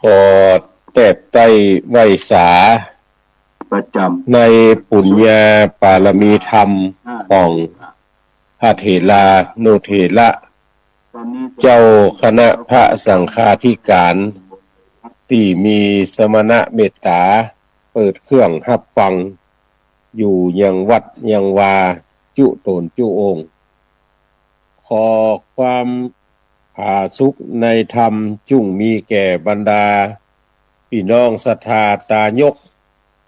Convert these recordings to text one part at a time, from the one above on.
ກໍແຕບໄຕ້ໄຫວ້ສາ ປະຈຳ ໃນປຸນຍາປາລະມີທຳຂອງພະເຖລານຸເຖລະ ເຈົ້າຄະນະພະສັງຄາທິການ ທີ່ມີສະມະນະເມດຕາ ເປີດເຄື່ອງຮັບຟັງ ຢູ່ຍັງວັດຍັງວາ ຈຸໂຕນຈຸອົງ. ຂໍຄວາມຜາສຸກໃນທຳ ຈົ່ງມີແກ່ບັນດາພີ່ນ້ອງສັດທາຕາຍົກ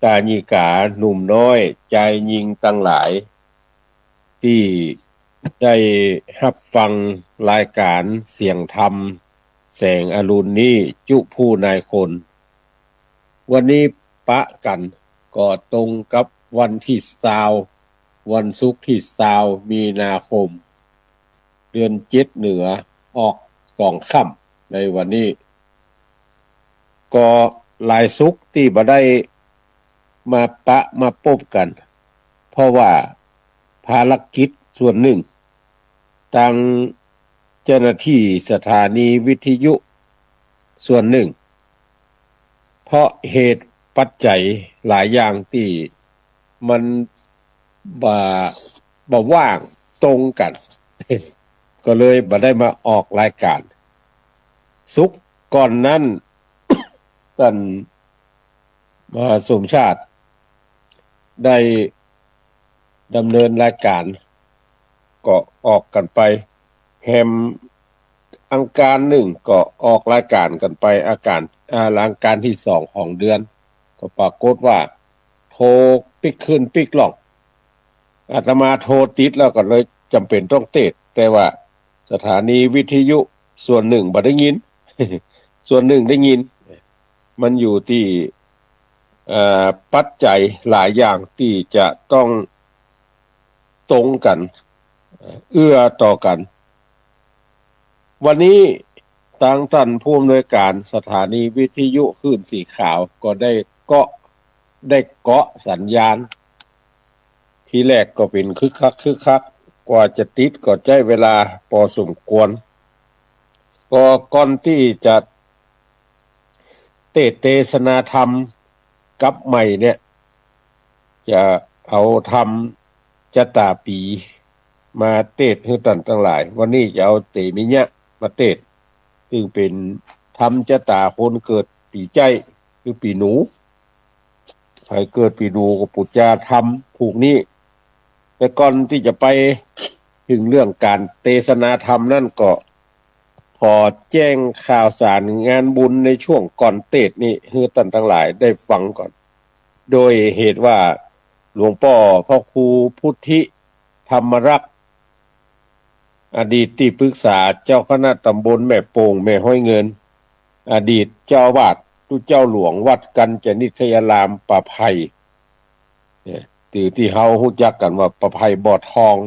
ຕາຍິກາ ໜຸ່ມນ້ອຍ ຊາຍຍິງທັງຫຼາຍ ທີ່ໄດ້ຮັບຟັງລາຍການສຽງທຳແສງອະລຸນນີ້ ຈຸຜູ້ນາຍຄົນ. ວັນນີ້ປະກັນກໍຕົງກັບວັນທີຊາວ ວັນສຸກທີຊາວ ມີນາຄົມ ເດືອນເຈັດເໜືອ ອອກສອງຄ່ຳໃນວັນນີ້ ກໍຫຼາຍສຸກທີ່ບໍ່ໄດ້ມາປະມາພົບກັນ ເພາະວ່າພາລະກິດສ່ວນໜຶ່ງ ທາງເຈົ້າໜ້າທີ່ສະຖານີວິທະຍຸສ່ວນໜຶ່ງ ເພາະເຫດປັດໄຈຫຼາຍຢ່າງທີ່ມັນບໍ່ ບໍ່ວ່າງຕົງກັນ ກໍເລີຍບໍ່ໄດ້ມາອອກລາຍການ. ສຸກກ່ອນນັ້ນ ທ່ານ ມະຫາສົມຊາດ ໄດ້ດຳເນີນລາຍການ ກໍອອກກັນໄປ ແຮມອັງຄານໜຶ່ງກໍອອກລາຍການກັນໄປ ອາການ ອາ ອັງຄານທີສອງຂອງເດືອນ ກໍປາກົດວ່າໂທປິກຄືນປິກລ່ອງ ອາດຕະມາໂທຕິດແລ້ວກໍເລີຍຈຳເປັນຕ້ອງເທດ ແຕ່ວ່າສະຖານີວິທະຍຸສ່ວນໜຶ່ງບໍ່ໄດ້ຍິນ ສ່ວນໜຶ່ງໄດ້ຍິນ ມັນຢູ່ທີ່ ເອີ ປັດໄຈຫຼາຍຢ່າງທີ່ຈະຕ້ອງຕົງກັນ ເອື້ອຕໍ່ກັນ. ວັນນີ້ທາງທ່ານຜູ້ອຳນວຍການສະຖານີວິທະຍຸຄື້ນສີຂາວກໍໄດ້ເກາະ ໄດ້ເກາະສັນຍານ ທີແລກກໍເປັນຄຶກຄັກຄຶກຄັກ ກວ່າຈະຕິດກໍໃຊ້ເວລາພໍສົມຄວນ. ກໍກ່ອນທີ່ຈະເທດເທສະນາທຳກັບໃໝ່ເນ່ຍ ຈະເອົາທຳຊະຕາປີມາເທດໃຫ້ທ່ານທັງຫຼາຍ. ວັນນີ້ຈະເອົາເຕມິຍະມາເທດ ຊຶ່ງເປັນທຳຊະຕາຄົນເກີດປີໃຈ້ ຄືປີໜູ. ໃຜເກີດປີໜູກໍປູຈາທຳຜູກນີ້. ແຕ່ກ່ອນທີ່ຈະໄປເຖິງເລື່ອງການເທສະນາທຳນັ້ນ ກໍຂໍແຈ້ງຂ່າວສານງານບຸນໃນຊ່ວງກ່ອນເທດນີ້ ໃຫ້ທ່ານທັງຫຼາຍໄດ້ຟັງກ່ອນ. ໂດຍເຫດວ່າ ຫຼວງພໍ່ພະຄູພຸດທິທຳມະລັກ ອະດີດທີ່ປຶກສາເຈົ້າຄະນະຕຳບົນແມ່ໂປ່ງ ແມ່ຮ້ອຍເງິນ, ອະດີດເຈົ້າອາວາດ ເຈົ້າຫຼວງວັດກັນຈະນິດທະຍາລາມປາໄພ ຫຼືທີ່ເຮົາຮູ້ຈັກກັນວ່າປາໄພບໍ່ທອງ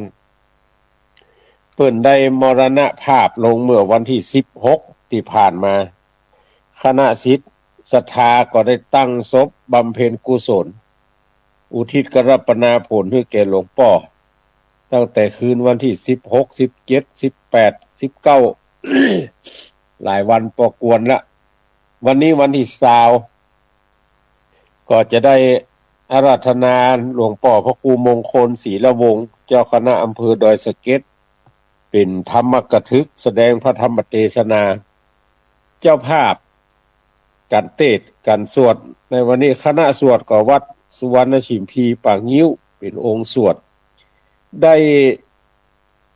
ເພິ່ນໄດ້ມໍລະນະພາບລົງເມື່ອວັນທີສິບຫົກທີ່ຜ່ານມາ. ຄະນະສິດສັດທາກໍໄດ້ຕັ້ງສົບບຳເພັນກຸສົນ ອຸທິດກະລັບປະນາຜົນໃຫ້ແກ່ຫຼວງພໍ່ ຕັ້ງແຕ່ຄືນວັນທີສິບຫົກ ສິບເຈັດ ສິບແປດ ສິບເກົ້າ ຫຼາຍວັນພໍກວນລະ. ວັນນີ້ວັນທີຊາວ ກໍຈະໄດ້ອາລາທະນາຫຼວງພໍ່ພະຄູມົງຄົນ ສີລະວົງ ເຈົ້າຄະນະອຳເພີດອຍສະເກັດ ເປັນທຳມະກະທຶກ ສະແດງພະທຳມະເທສະນາ. ເຈົ້າພາບການເທດ ການສວດໃນວັນນີ້ ຄະນະສວດກໍວັດສຸວັນນະສິມພີປາງິ້ວ ເປັນອົງສວດ ໄດ້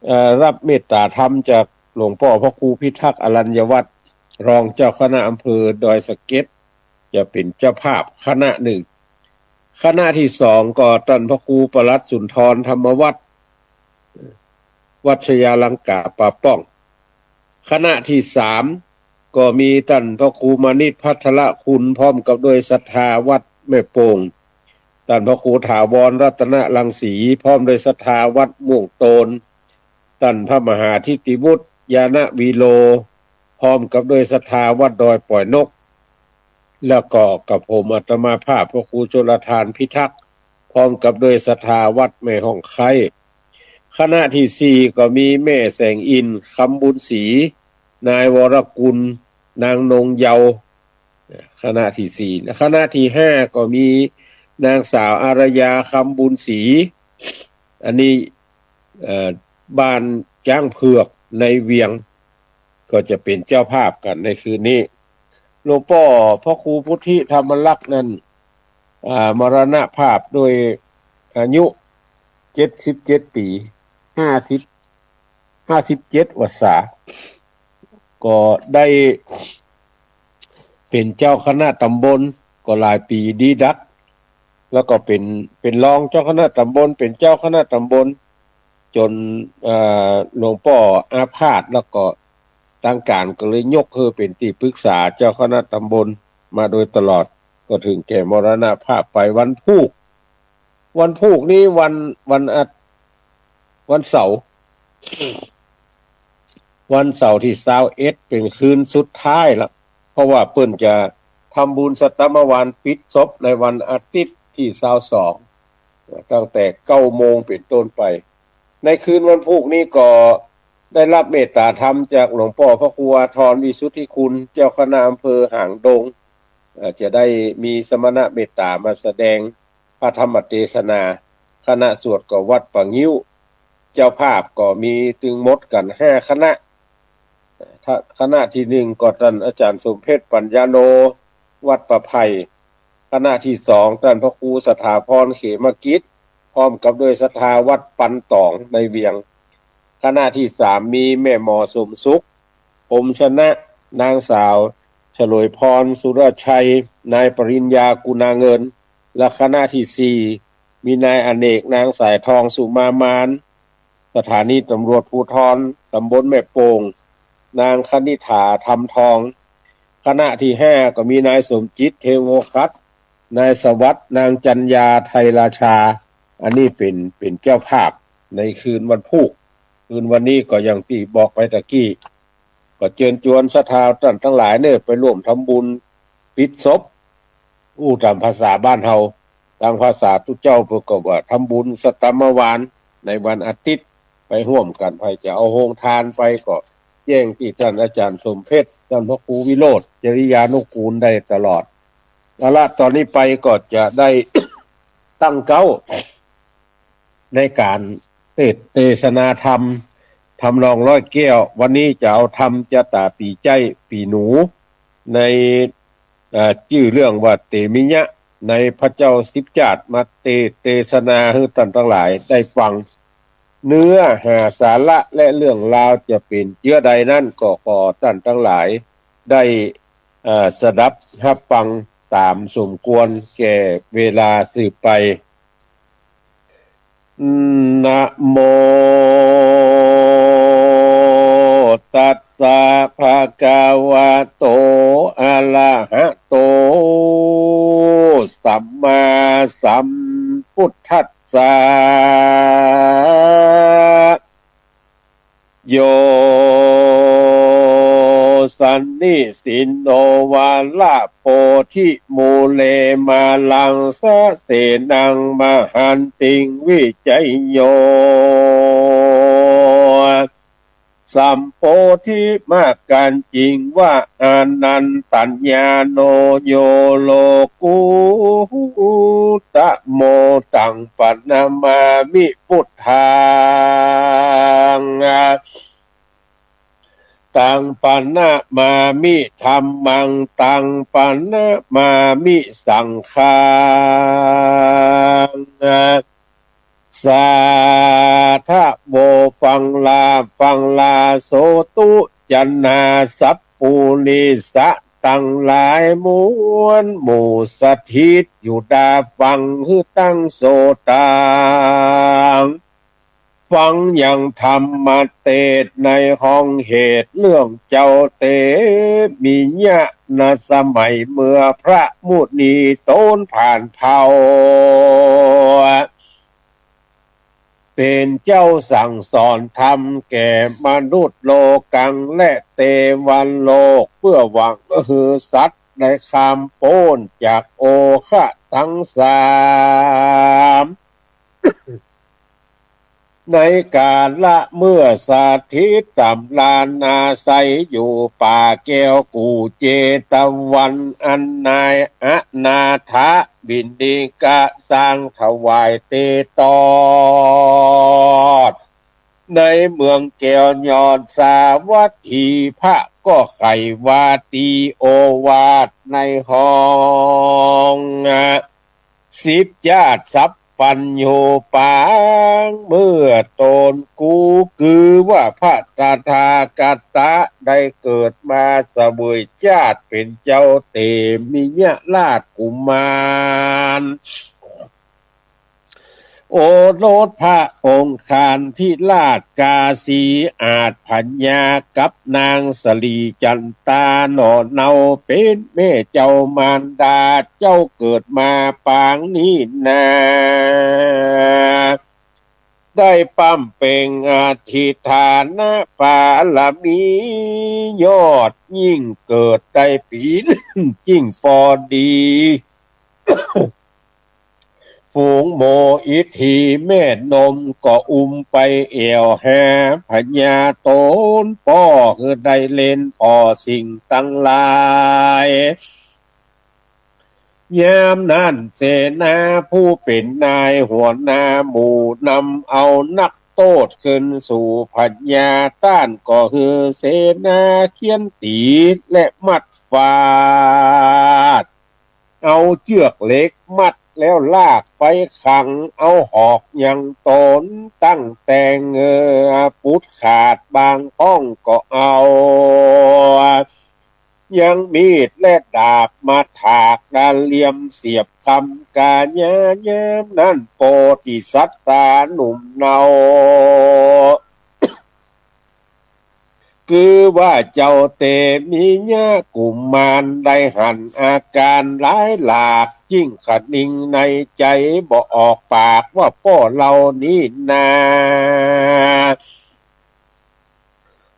ເອີ ຮັບເມດຕາທຳຈາກຫຼວງພໍ່ພະຄູພິທັກອະລັນຍະວັດ ຮອງເຈົ້າຄະນະອຳເພີດອຍສະເກັດ ຈະເປັນເຈົ້າພາບຄະນະໜຶ່ງ. ຄະນະທີສອງກໍທ່ານພະຄູປະຫຼັດສຸນທອນທຳມະວັດ ວັດຊະຍາລັງກາປາປ້ອງ. ຄະນະທີສາມ ກໍມີທ່ານພະຄູມານິດ ພັດທະລະຄຸນ ພ້ອມກັບດ້ວຍສັດທາວັດແມ່ໂປ່ງ, ທ່ານພະຄູຖາວອນ ລັດຕະນະລັງສີ ພ້ອມດ້ວຍສັດທາວັດມ່ວງໂຕນ, ທ່ານພະມະຫາທິດຕິວຸດ ຍານະວີໂລ ພ້ອມກັບດ້ວຍສັດທາວັດດອຍປອຍນົກ ແລ້ວກໍກັບຜົມອາດຕະມາພາບ ພະຄູຊົນລະທານພິທັກ ພ້ອມກັບດ້ວຍສັດທາວັດແມ່ຫ້ອງໄຄ້. ຄະນະທີສີ່ ກໍມີແມ່ແສງອິນ ຄຳບຸນສີ, ນາຍວໍລະກຸນ, ນາງນົງເຍົາ, ຄະນະທີສີ່ ຄະນະທີຫ້າ ກໍມີນາງສາວອາລະຍາ ຄຳບຸນສີ ອັນນີ້ ເອີ ບ້ານຈ້າງເຜືອກໃນວຽງ ກໍຈະເປັນເຈົ້າພາບກັນໃນຄືນນີ້. ຫຼວງພໍ່ພະຄູພຸດທິທຳມະລັກນັ້ນ ອາ ມໍລະນະພາບໂດຍອາຍຸເຈັດສິບເຈັດປີ ຫ້າສິບ ຫ້າສິບເຈັດວັດສາ ກໍໄດ້ເປັນເຈົ້າຄະນະຕຳບົນກໍຫຼາຍປີດີດັກ ແລ້ວກໍເປັນ ເປັນຮອງເຈົ້າຄະນະຕຳບົນ ເປັນເຈົ້າຄະນະຕຳບົນ ຈົນ ເອີ ຫຼວງພໍ່ອາພາດ ແລ້ວກໍທາງການກໍເລີຍຍົກໃຫ້ເປັນທີ່ປຶກສາເຈົ້າຄະນະຕຳບົນມາໂດຍຕະຫຼອດ ກໍເຖິງແກ່ມໍລະນະພາບໄປວັນພຸກ ວັນພຸກນີ້ ວັນ ວັນອາ ວັນເສົາ ວັນເສົາທີຊາວເອັດ ເປັນຄືນສຸດທ້າຍລະ ເພາະວ່າເພິ່ນຈະທຳບຸນສັດຕະມະວານປິດສົບໃນວັນອາທິດທີຊາວສອງ ຕັ້ງແຕ່ເກົ້າໂມງເປັນຕົ້ນໄປ. ໃນຄືນວັນພຸກນີ້ກໍໄດ້ຮັບເມດຕາທຳຈາກຫຼວງພໍ່ພະຄູອາທອນ ວິສຸດທິຄຸນ ເຈົ້າຄະນະອຳເພີຫາງດົງ ເອີ ຈະໄດ້ມີສະມະນະເມດຕາມາສະແດງ ພະທຳມະເທສະໜາ, ຄະນະສວດກໍວັດປະງິ້ວ, ເຈົ້າພາບກໍມີທັງໝົດກັນຫ້າຄະນະ, ຄະນະທີໜຶ່ງກໍທ່ານອາຈານສົມເພັດ ປັນຍາໂນ ວັດປະໄພ, ຄະນະທີສອງ ທ່ານພະຄູສະຖາພອນ ເຂມະກິດ ພ້ອມກັບດ້ວຍສັດທາວັດປັນຕອງໃນວຽງ, ຄະນະທີສາມ ມີແມ່ໝໍສົມສຸກ ພົມຊະນະ, ນາງສາວ ສະຫຼວຍພອນ ສຸລະໄຊ, ນາຍປະລິນຍາ ກຸນາເງິນ ແລະ ຄະນະທີສີ່ ມີນາຍອະເນກ ນາງສາຍທອງ ສຸມາມານ, ສະຖານີຕຳຫຼວດພູທອນຕຳບົນແມ່ໂປ່ງ ນາງຄະນິດຖາ ທຳທອງ, ຄະນະທີຫ້າ ກໍມີນາຍສົມຈິດ ເທໂວຄັດ, ນາຍສະຫວັດ, ນາງຈັນຍາ ໄທລາຊາ, ອັນນີ້ເປັນ ເປັນເຈົ້າພາບໃນຄືນວັນພຸກ. ຄືນວັນນີ້ກໍຢ່າງທີ່ບອກໄປຕະກີ້ ກໍເຊີນຊວນສັດທາທ່ານທັງຫຼາຍເນີ ໄປຮ່ວມທຳບຸນປິດສົບ, ອູ້ຕາມພາສາບ້ານເຮົາ, ທາງພາສາຕຸເຈົ້າເພິ່ນກໍວ່າທຳບຸນສັດຕະມະວານໃນວັນອາທິດ ໄປຮ່ວມກັນ. ໃຜຈະເອົາໂຮງທານໄປກໍແຈ້ງທີ່ທ່ານອາຈານສົມເພັດ, ທ່ານພະຄູວິໂລດ ຈະລິຍານຸກູນໄດ້ຕະຫຼອດ. ເອົາລະ, ຕອນນີ້ໄປກໍຈະໄດ້ຕັ້ງເກົ້າ ໃນການເທດເທສະໜາທຳ ທຳນອງຮ້ອຍແກ້ວ. ວັນນີ້ຈະເອົາທຳຈະຕາປີໃຈ້ ປີໜູ ໃນ ເອີ ຊື່ເລື່ອງວ່າເຕມິຍະ ໃນພະເຈົ້າສິບຈາດ ມາເທດເທສະໜາໃຫ້ທ່ານທັງຫຼາຍໄດ້ຟັງ. ເນື້ອຫາສາລະ ແລະ ເລື່ອງລາວຈະເປັນເຈືອໃດນັ້ນ ກໍຂໍທ່ານທັງຫຼາຍໄດ້ ເອີ ສະດັບຮັບຟັງຕາມສົມຄວນແກ່ເວລາສືບໄປ. ນະໂມຕັດສະ ພະຄະວະໂຕ ອະລະຫະໂຕ ສຳມາສຳພຸດທັດສະ. ໂຍ ສັນນິສິນໂນ ວາລະໂພທິມູເລ ມາລັງສະເສນັງ ມະຫັນຕິງ ວິໄຈໂຍ ສຳໂພທິມາກັນຈິງວະ ອານັນຕັນຍາໂນ ໂຍໂລກຸດຕະໂມ ຕັງປະນະມາມິ ພຸດທັງ ຕັງປະນະມາມິ ທຳມັງ ຕັງປະນະມາມິ ສັງຄັງ ສາທະໂວ ຟັງລາ ຟັງລາ ໂສຕຸ ຈັນນາ ສັບປູລິສະ ທັງຫຼາຍມວນໝູ່ ສະຖິດຢູ່ດາ ຟັງ ຫື ຕັງ ໂສຕັງ ຟັງ ຍັງທຳມະເທດ ໃນຫ້ອງເທດເລື່ອງເຈົ້າເຕມິຍະນະ ສະໄໝເມື່ອພະມຸນີໂຕນຜ່ານເຜົ່າ ເປັນເຈົ້າສັ່ງສອນທຳແກ່ມະນຸດໂລກັງ ແລະ ເທວະໂລກ ເພື່ອຫວັງໃຫ້ສັດໄດ້ຂ້າມໂພ້ນຈາກໂອຄະທັງສາມ ໃນກາລະເມື່ອສະຖິດສຳລານອາໄສຢູ່ປ່າແກ້ວກູເຈຕະວັນ ອັນນາຍອະນາຖະບິນດິກະສ້າງຖວາຍເຕຕອດໃນເມືອງແກ້ວຍອດສາວັດຖີ ພະກໍໄຂວ່າຕີໂອວາດໃນຫ້ອງ ສິບຈາດສັບປັນໂຍປາງ ເມື່ອໂຕນກູ ຄືວ່າພະຕະຖາຄະຕະໄດ້ເກີດມາສະເຫວີຍຊາດເປັນເຈົ້າເຕມິຍະລາດກຸມານ ໂອລົດພະອົງຄານທິລາດກາສີອາດພະຍາກັບນາງສະຫຼີຈັນຕາໜໍ່ເນົ່າ ເປັນແມ່ເຈົ້າມານດາເຈົ້າເກີດມາປາງນີ້ນາ ໄດ້ປ້ຳເປັງອະທິຖານະບາລະມີຍອດ ຍິ່ງເກີດໄດ້ປີນ ຍິ່ງພໍດີ ຝູງໂມອິດຖີແມ່ນົມກໍອຸມໄປແອວຫາພະຍາໂຕນພໍ່ ຄືໄດ້ເຫຼັ້ນພໍ່ສິ່ງທັງຫຼາຍ. ຍາມນັ້ນເສນາຜູ້ເປັນນາຍຫົວໜ້າໝູ່ນຳເອົານັກໂທດຂຶ້ນສູ່ພະຍາ ຕ້ານກໍຄືເສນາຂຽນຕີ ແລະ ມັດຟາດ ເອົາເຈືອກເຫຼັກມັດແລ້ວລາກໄປຂັງ ເອົາຫອກຍັງໂຕນຕັ້ງແຕ່ງ ເອີ ປຸດຂາດບາງຂ້ອງກໍເອົາ ຍັງມີດແລະດາບມາຖາກດານຫຼ່ຽມສຽບຄຳກາຍາ ຍາມນັ້ນໂພທິສັດຕາໜຸ່ມເນົ່າ ຄືວ່າເຈົ້າເຕມິຍະກຸມານໄດ້ຫັນອາການຫຼາຍຫຼາກ ຈຶ່ງຂະນິງໃນໃຈບໍ່ອອກປາກວ່າພໍ່ເຫຼົ່ານີ້ນາ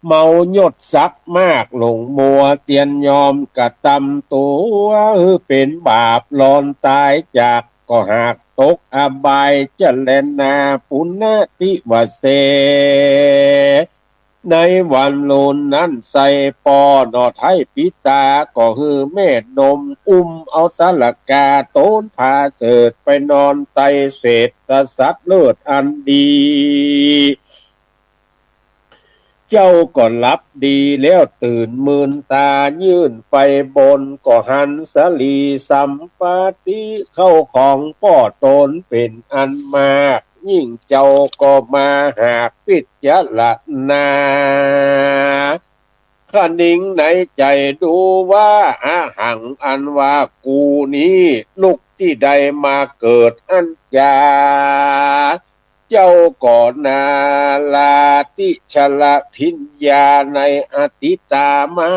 ເມົາຍົດສັກມາກຫຼົງມົວ ຕຽນຍອມກະຕຳຕົວ ເປັນບາບລອນຕາຍຈາກ ກໍຫາກຕົກອະບາຍຈະແລນນາ ປຸນນະຕິວະເສ ໃນວັນລຸນນັ້ນໃສ່ປໍເນາະ ໄທປິຕາກໍຄືແມ່ນົມ ອຸ້ມເອົາຕະລະກາໂຕນພາເສີດໄປນອນໃຕ້ເສດຕະສັດເລີດອັນດີ ເຈົ້າກໍຫຼັບດີແລ້ວຕື່ນມື່ນຕາຍື່ນໄປບົນ ກໍຫັນສາລີສຳປາຕິເຂົ້າຂອງພໍ່ຕົນເປັນອັນມາກ ຍິ່ງເຈົ້າກໍມາຫາກພິຈາລະນາ ຄະນິງໃນໃຈດູວ່າ ອະຫັງ ອັນວ່າກູນີ້ ລູກທີ່ໄດ້ມາເກີດອັນຈາ ເຈົ້າກໍນາລາຕິຊະລະພິນຍາໃນອະຕິຕາມາ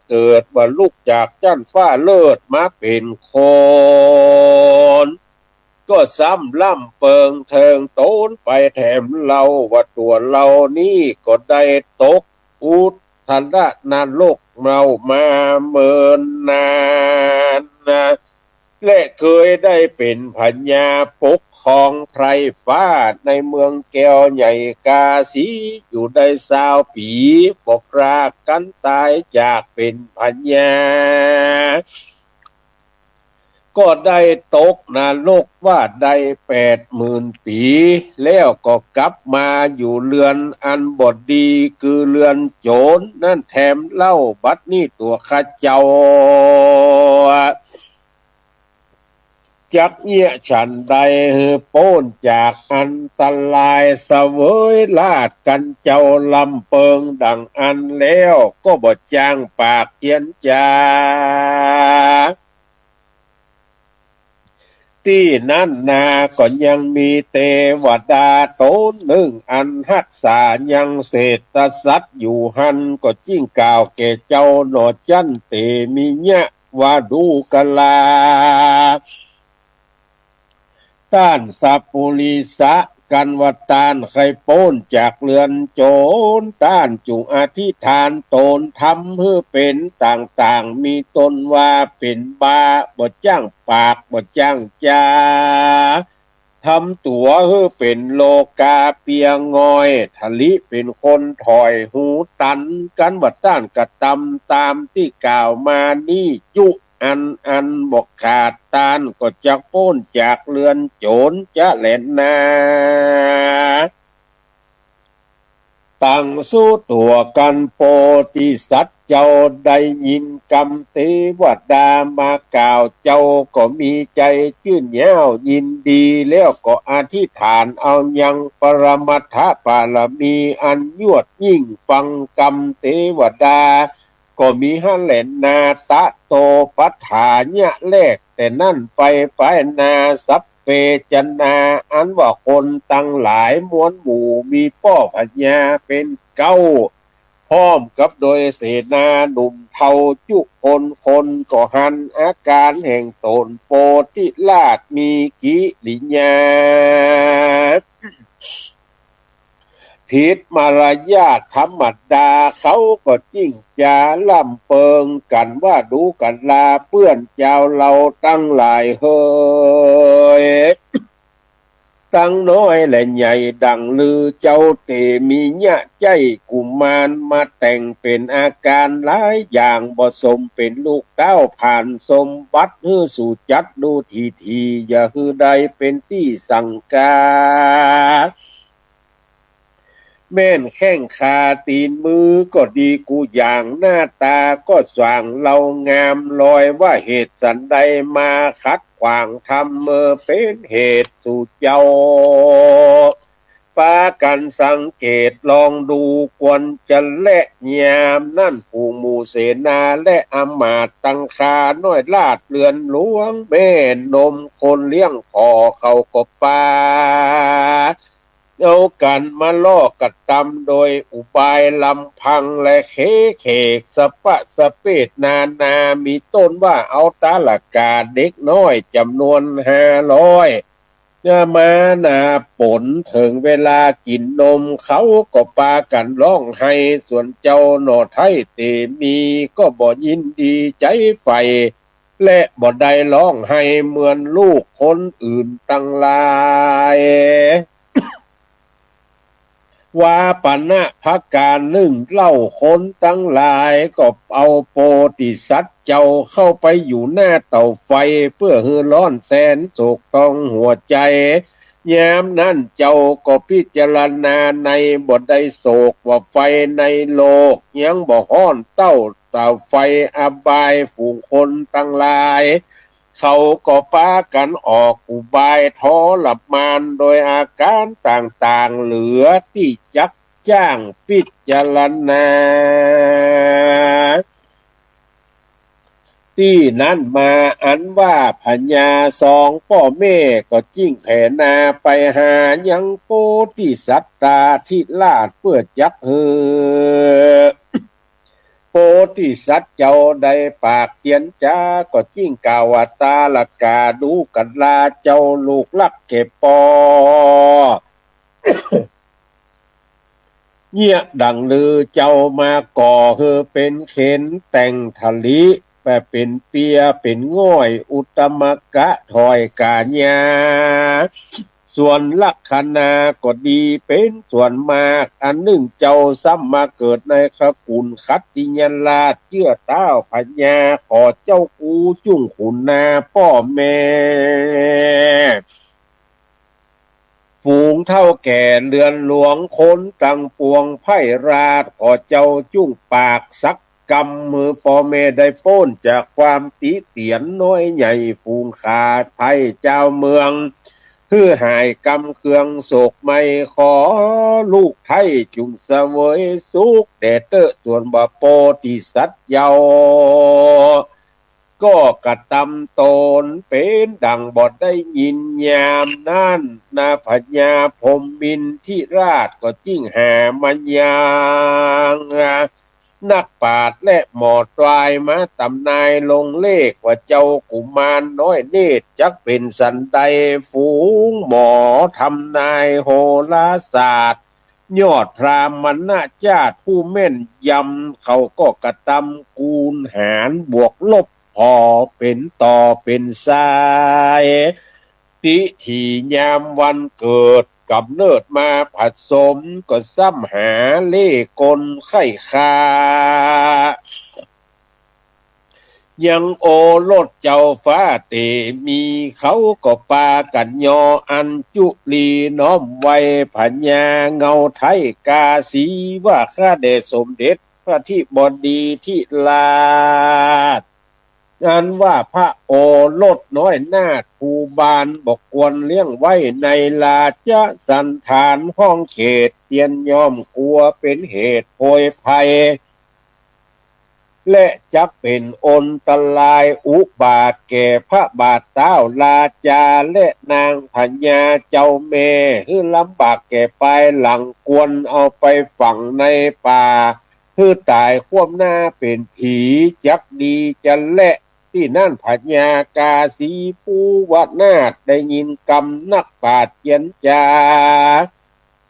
ເກີດວ່າລູກຈາກຊັ້ນຟ້າເລີດມາເປັນຄົນ ກໍຊ້ຳລ້ຳເປິງເທິງໂຕນໄປແຖມເລົ່າວ່າຕົວເຫຼົ່ານີ້ກໍໄດ້ຕົກອຸດ ທະລະນະລົກເລົ່າມາເມີນນານ ແລະ ເຄີຍໄດ້ເປັນພະຍາປົກຄອງໄພຣຟ້າໃນເມືອງແກ້ວໃຫຍ່ກາສີຢູ່ໄດ້ຊາວປີ ບໍ່ພຣາກກັນຕາຍຈາກເປັນພະຍາ ກໍໄດ້ຕົກນະລົກວ່າໄດ້ແປດໝື່ນປີ ແລ້ວກໍກັບມາຢູ່ເຮືອນອັນບໍ່ດີ ຄືເຮືອນໂຈນນັ້ນແຖມເລົ່າ ບັດນີ້ຕົວຂ້າເຈົ້າ ຈັກເຍະສັນໃດ ໃຫ້ພົ້ນຈາກອັນຕະລາຍ ສະເຫວີຍລາດກັນເຈົ້າລຳເປິງດັ່ງອັນແລ້ວ ກໍບໍ່ຈ້າງປາກຂຽນຈາ ທີ່ນັ້ນນາກໍຍັງມີເທວະດາຕົນໜຶ່ງອັນຮັກສາຍັງເສດຕະສັດຢູ່ຫັ້ນ ກໍຈຶ່ງກ່າວແກ່ເຈົ້າເນາະ ຈັນເຕມິຍະ ວ່າດູກະລາ ທ່ານສັບປຸລິສະ ຄັນວ່າທ່ານໃຄ່ພົ້ນຈາກເຮືອນໂຈນ ທ່ານຈົ່ງອະທິຖານໂຕນທຳໃຫ້ເປັນຕ່າງໆ ມີຕົ້ນວ່າເປັນບ້າ ບໍ່ຈ້າງປາກ ບໍ່ຈ້າງຈາ ທຳຕົວໃຫ້ເປັນໂລກາເປຍງ່ອຍ ທະລິເປັນຄົນຖອຍຫູຕັນ ກັນວ່າຕ້ານກະຕຳຕາມທີ່ກ່າວມານີ້ ຈຸອັນອັນບໍ່ຂາດ ຕ້ານກໍຈັກພົ້ນຈາກເຮືອນໂຈນຈະແລນນາ. ຕັ້ງສູ່ຕົວກັນໂພທິສັດເຈົ້າ ໄດ້ຍິນຄຳເທວະດາມາກ່າວ ເຈົ້າກໍມີໃຈຊື່ນຍາວຍິນດີ ແລ້ວກໍອະທິຖານເອົາຍັງປະລະມັດຖະບາລະມີອັນຍອດຍິ່ງ ຟັງຄຳເທວະດາກໍມີຫັ້ນແຫຼະນາ ຕະໂຕປະຖາຍະ ແລກແຕ່ນັ້ນໄປ ປາຍໜ້າສັບເປຈະນາ ອັນວ່າຄົນທັງຫຼາຍມວນໝູ່ ມີພໍ່ພະຍາເປັນເກົ້າ ພ້ອມກັບໂດຍເສນາໜຸ່ມເຖົ້າຈຸຄົນຄົນ ກໍຫັນອາການແຫ່ງຕົນ ໂພທິລາດມີກິລິຍາ ຜິດມາລະຍາດທຳມະດາ ເຂົາກໍຈິ້ງຈາລ່ຳເປິງກັນວ່າ ດູກັນລາເພື່ອນເຈົ້າເຫຼົ່າທັງຫຼາຍເຮີຍ ທັງນ້ອຍແລະໃຫຍ່ ດັ່ງລືເຈົ້າເຕມີຍະໃຈ້ກຸມານ ມາແຕ່ງເປັນອາການຫຼາຍຢ່າງ ບໍ່ສົມເປັນລູກທ້າວຜານສົມບັດ ໃຫ້ສູ່ຈັກດູຖີໆ ຢ່າໃຫ້ໄດ້ເປັນທີ່ສັງກາ ແມ່ນແຂ້ງຂາຕີນມືກໍດີກູຢ່າງ ໜ້າຕາກໍສວ່າງເຫຼົ່າງາມ ລອຍວ່າເຫດສັນໃດມາຂັດຂວາງທຳ ເມື່ອເປັນເຫດສູ່ເຈົ້າ ປາກັນສັງເກດລອງດູ ຄວນຈະແລະຍາມນັ້ນ ຝູງໝູ່ເສນາ ແລະອາມາດຕັ້ງຂ້ານ້ອຍ ລາດເຮືອນຫຼວງແມ່ນົມ ຄົນລ້ຽງຂໍເຂົາກໍປາ ເອົາກັນມາຫຼອກກະຕຳໂດຍອຸບາຍລຳພັງ ແລະເຂເຂກສະປະສະເປດນານາ ມີຕົ້ນວ່າເອົາຕາລະກາເດັກນ້ອຍຈຳນວນຫ້າຮ້ອຍ ມາໜ້າປົນ ເຖິງເວລາກິນນົມ ເຂົາກໍປາກັນຮ້ອງໄຫ້ ສ່ວນເຈົ້າໜໍ່ໄທເຕມີ ກໍບໍ່ຍິນດີໃຈໃຝ່ ແລະບໍ່ໄດ້ຮ້ອງໄຫ້ເໝືອນລູກຄົນອື່ນທັງຫຼາຍ. ວ່າປານະພະການໜຶ່ງເລົ່າ ຄົນທັງຫຼາຍກໍເອົາໂພທິສັດເຈົ້າເຂົ້າໄປຢູ່ໜ້າເຕົາໄຟ ເພື່ອໃຫ້ຮ້ອນແສນໂສກຕ້ອງຫົວໃຈ. ຍາມນັ້ນເຈົ້າກໍພິຈາລະນາໃນບໍ່ໄດ້ໂສກ ວ່າໄຟໃນໂລກຍັງບໍ່ຮ້ອນເທົ່າເຕົາໄຟອະບາຍ. ຝູງຄົນທັງຫຼາຍ ເຂົາກໍປາກັນອອກອຸບາຍທໍລະມານໂດຍອາການຕ່າງໆ ເຫຼືອທີ່ຈັກຈ້າງພິຈາລະນາ. ທີ່ນັ້ນມາອັນວ່າພະຍາສອງພໍ່ແມ່ກໍຈິ້ງແຜ່ໜ້າໄປຫາຍັງໂພທິສັດຕາທິລາດ ເພື່ອຈັກເຮີ ໂພທິສັດເຈົ້າໄດ້ປາກຂຽນຈາ ກໍຈິ້ງກ່າວວ່າ ຕາລະກາດູກັນລາເຈົ້າລູກລັກແກ່ພໍ່ ເຍຍະ ດັ່ງລືເຈົ້າມາກໍ່ ເຮີເປັນເຂັນແຕ່ງທະລິ ແປເປັນເປຍເປັນງ່ອຍ ອຸດຕະມະກະຖອຍກາຍາ ສ່ວນລັກຂະນາກໍດີເປັນສ່ວນມາກ. ອັນໜຶ່ງເຈົ້າຊ້ຳມາເກີດໃນຂະກຸນຂັດຕິຍະລາດ ເຈື່ອທ້າວພະຍາ ຂໍເຈົ້າກູຈຸ້ງຂຸນນາພໍ່ແມ່ ຝູງເຖົ້າແກ່ເຮືອນຫຼວງຄົນທັງປວງ ໄພຣາດ ຂໍເຈົ້າຈົ່ງປາກສັກກຳ ໃຫ້ພໍ່ແມ່ໄດ້ພົ້ນຈາກຄວາມຕິຕຽນນ້ອຍໃຫຍ່ ຝູງຂ້າໄພເຈົ້າເມືອງ ຄືຫາຍກຳເຄື່ອງໂສກໄໝ້ ຂໍລູກໄທຈົ່ງສະເຫວີຍສຸກແດ່ເຕີ. ສ່ວນວ່າໂພທິສັດເຈົ້າ ກໍກະຕຳຕົນເປັນດັ່ງບໍ່ໄດ້ຍິນ. ຍາມນັ້ນນາພະຍາພົມມິນທິລາດກໍຈິ້ງຫາມາຍັງ ນັກປາດ ແລະ ໝໍຕວາຍມາຕຳນາຍລົງເລກວ່າ ເຈົ້າກຸມານນ້ອຍເນດຈັກເປັນສັນໃດ. ຝູງໝໍທຳນາຍໂຫລາສາດ ຍອດພຣາມມະນະຈາດຜູ້ແມ່ນຢຳ ເຂົາກໍກະຕຳຄູນຫານບວກລົບ ພໍເປັນຕໍ່ເປັນສາຍ ຕິຖີຍາມວັນເກີດ ກຳເນີດມາຜະສົມ ກໍຊ້ຳຫາເລ່ກົນໄຂ້ຂ້າ ຍັງໂອລົດເຈົ້າຟ້າເຕມີ ເຂົາກໍປາກັນຍໍອັນຈຸລີ ນ້ອມໄຫວ້ພະຍາເງົາໄທກາສີ ວ່າຂ້າແດ່ສົມເດັດພະທິບໍດີທິລາດ ອັນວ່າພະໂອລົດນ້ອຍນາດພູບານ ບໍ່ຄວນລ້ຽງໄວ້ໃນລາຊະສັນຖານຫ້ອງເຂດ ຕຽນຍ່ອມກົວເປັນເຫດໂພຍໄພ ແລະ ຈະເປັນອັນຕະລາຍອຸບາດແກ່ພະບາດທ້າວລາຊາ ແລະ ນາງພະຍາເຈົ້າແມ່ ຄືລຳບາກແກ່ພາຍຫຼັງ ຄວນເອົາໄປຝັງໃນປ່າ ຄືຕາຍຄວາມໜ້າເປັນຜີ ຈັກດີຈະແລະ ທີ່ນັ້ນພະຍາກາສີພູວະນາດໄດ້ຍິນຄຳນັກປາດຈຽນຈາ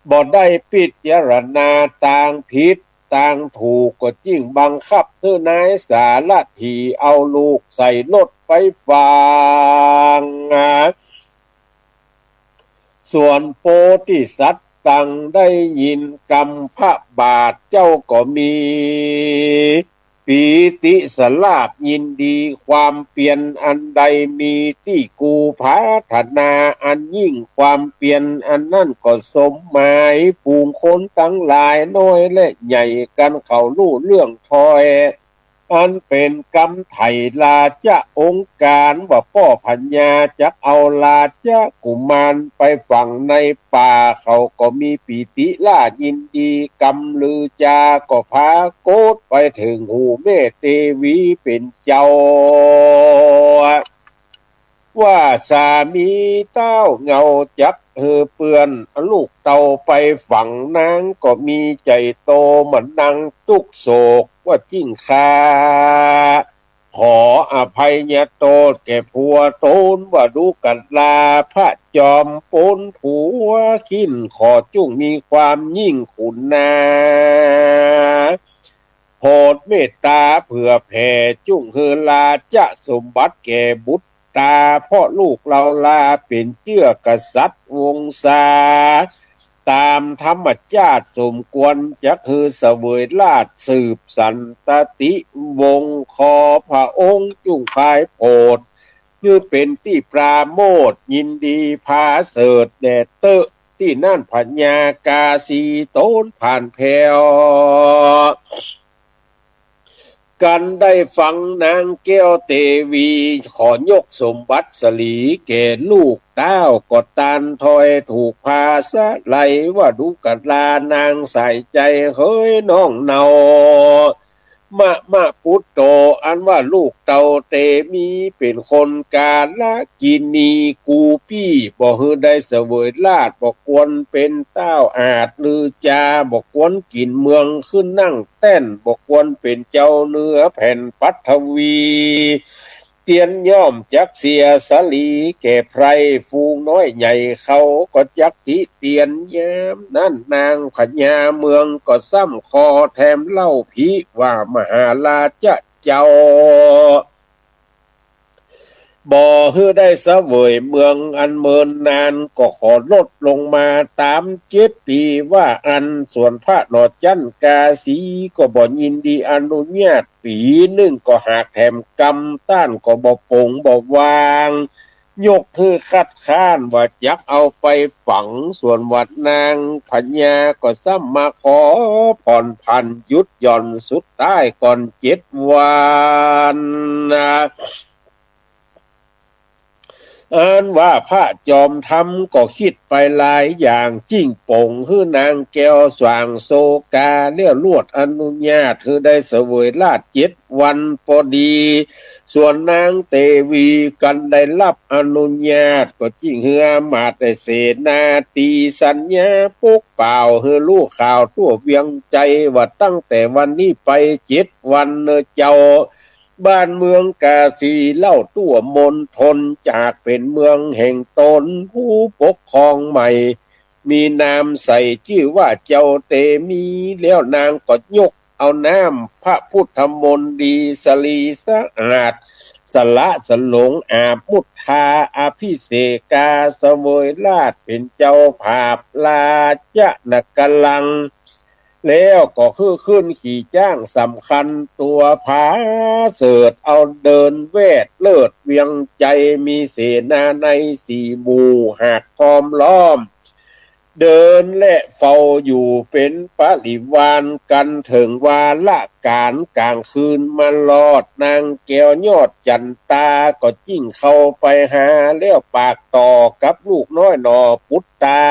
ບໍ່ໄດ້ພິຈາລະນາຕ່າງຜິດຕ່າງຖືກ ກໍຈຶ່ງບັງຄັບໃຫ້ນາຍສາລະຖີເອົາລູກໃສ່ລົດໄປຝາກ ສ່ວນໂພທິສັດຕັງໄດ້ຍິນຄຳພະບາດເຈົ້າກໍມີປີຕິສະຫຼາບຍິນດີຄວາມປ່ຽນອັນໃດມີທີ່ກູປາດຖະໜາອັນຍິ່ງຄວາມປ່ຽນອັນນັ້ນກໍສົມໝາຍ ຝູງຄົນທັງຫຼາຍນ້ອຍແລະໃຫຍ່ກັນເຂົ້າຮູ້ເລື່ອງຖ້ອຍ ອັນເປັນກຳໄຖລາຊະອົງການ ວ່າພໍ່ພະຍາຈັກເອົາລາຊະກຸມານໄປຝັງໃນປ່າ ເຂົາກໍມີປີຕິລາຍິນດີ ກຳລືຈາກໍປາກົດໄປເຖິງຫູແມ່ເຕວີເປັນເຈົ້າ ວ່າສາມີທ້າວເງົາຈັກເຮີເປື້ອນ ເອົາລູກເຕົ້າໄປຝັງ ນາງກໍມີໃຈໂຕມານັ່ງຕຸກໂສກ ວ່າຈິງຂ້າ ຂໍອະໄພຍະໂທດແກ່ຜົວຕົນ ວ່າດຸກະລາພະຈອມປົນຜົວຂິ້ນ ຂໍຈົ່ງມີຄວາມຍິ່ງຄຸນນາ ໂຜດເມດຕາເຜື່ອແຜ່ ຈົ່ງເຮີລາຊະສົມບັດແກ່ບຸດຕາ ເພາະລູກເຫຼົ່າລາເປັນເຊື້ອກະສັດວົງຊາ ຕາມທຳມະຊາດສົມຄວນ ຈັກເຮີສະເຫວີຍລາດສືບສັນຕະຕິວົງ ຂໍພະອົງຈົ່ງພາຍໂຜດ ຄືເປັນທີ່ປາໂມດຍິນດີຜາເສີດແດ່ເຕີ ທີ່ນັ້ນພະຍາກາສີໂຕນຜ່ານແຜ່ວ ກັນໄດ້ຟັງນາງແກ້ວເຕວີ ຂໍຍົກສົມບັດສະຫຼີແກ່ລູກເຕົ້າ ກໍຕານຖອຍຖືກພາສະໄຫຼ ວ່າດຸກະລານາງສາຍໃຈເຮີຍນ້ອງເນົ່າ ມະມະປຸດໂຕ ອັນວ່າລູກເຕົ້າເຕມີເປັນຄົນກາລະກິນີກູປີ ບໍ່ເຮີໄດ້ສະເຫວີຍລາດ ບໍ່ຄວນເປັນທ້າວອາດລືຈາ ບໍ່ຄວນກິນເມືອງຄືນນັ່ງແຕ່ນ ບໍ່ຄວນເປັນເຈົ້າເໜືອແຜ່ນປັດທະວີ ຕຽນຍ່ອມຈັກເສຍສາລີແກ່ໃຜ ຝູງນ້ອຍໃຫຍ່ເຂົາກໍຈັກຕິຕຽນ ຍາມນັ້ນນາງພະຍາເມືອງກໍຊ້ຳຂໍແຖມເລົ່າຜີວ່າ ມະຫາລາຊະເຈົ້າ ບໍ່ເຮີໄດ້ສະເຫວີຍເມືອງອັນເມີນນານ ກໍຂໍລົດລົງມາຕາມເຈັດປີວ່າອັນ ສ່ວນພະຫຼໍ່ຈັນກາສີກໍບໍ່ຍິນດີອະນຸຍາດ ປີໜຶ່ງກໍຫາກແຖມກຳ ຕ້ານກໍບໍ່ປົງບໍ່ວາງ ຍົກຄືຄັດຄ້ານວ່າຈັກເອົາໄປຝັງ ສ່ວນວ່ານາງພະຍາກໍຊ້ຳມາຂໍຜ່ອນຜັນຢຸດຢ່ອນສຸດທ້າຍກ່ອນເຈັດວັນ ອັນວ່າພະຈອມທຳກໍຄິດໄປຫຼາຍຢ່າງ ຈິ້ງປົງຄືນາງແກ້ວສວ່າງໂສກາ ແລ້ວລວດອະນຸຍາດ ຄືໄດ້ສະເຫວີຍລາດເຈັດວັນພໍດີ ສ່ວນນາງເຕວີກັນໄດ້ຮັບອະນຸຍາດ ກໍຈິ້ງເຮືອມາແຕ່ເສນາຕີສັນຍາປົກປ່າວ ຄືຮູ້ຂ່າວທົ່ວວຽງໄຊ ວ່າຕັ້ງແຕ່ວັນນີ້ໄປເຈັດວັນເນີເຈົ້າ ບ້ານເມືອງກາສີເລົ່າຕົວມົນທົນ ຈາກເປັນເມືອງແຫ່ງຕົນ ຜູ້ປົກຄອງໃໝ່ ມີນາມໃສຊື່ວ່າເຈົ້າເຕມີ ແລ້ວນາງກໍຍົກເອົານາມພະພຸດທະມົນດີສະຫຼີສະອາດ ສະຫຼະສະຫຼົງອາມຸດທາອະພິເສກາສະເຫວີຍລາດເປັນເຈົ້າພາບລາຊະນະກະລັງ ແລ້ວກໍຄືຂຶ້ນຂີ່ຈ້າງສຳຄັນຕົວຜາເສີດ ເອົາເດີ່ນແວດເລີດວຽງໃຈ ມີເສນາໃນສີ່ໝູ່ຫາກຄອມລ້ອມ ເດີ່ນແລະເຝົ້າຢູ່ເປັນປະລິວານກັນ ເຖິງວາລະການກາງຄືນມາລອດ ນາງແກ້ວຍອດຈັນຕາກໍຈິ້ງເຂົ້າໄປຫາ ແລ້ວປາກຕໍ່ກັບລູກນ້ອຍໜໍ່ປຸດຕາ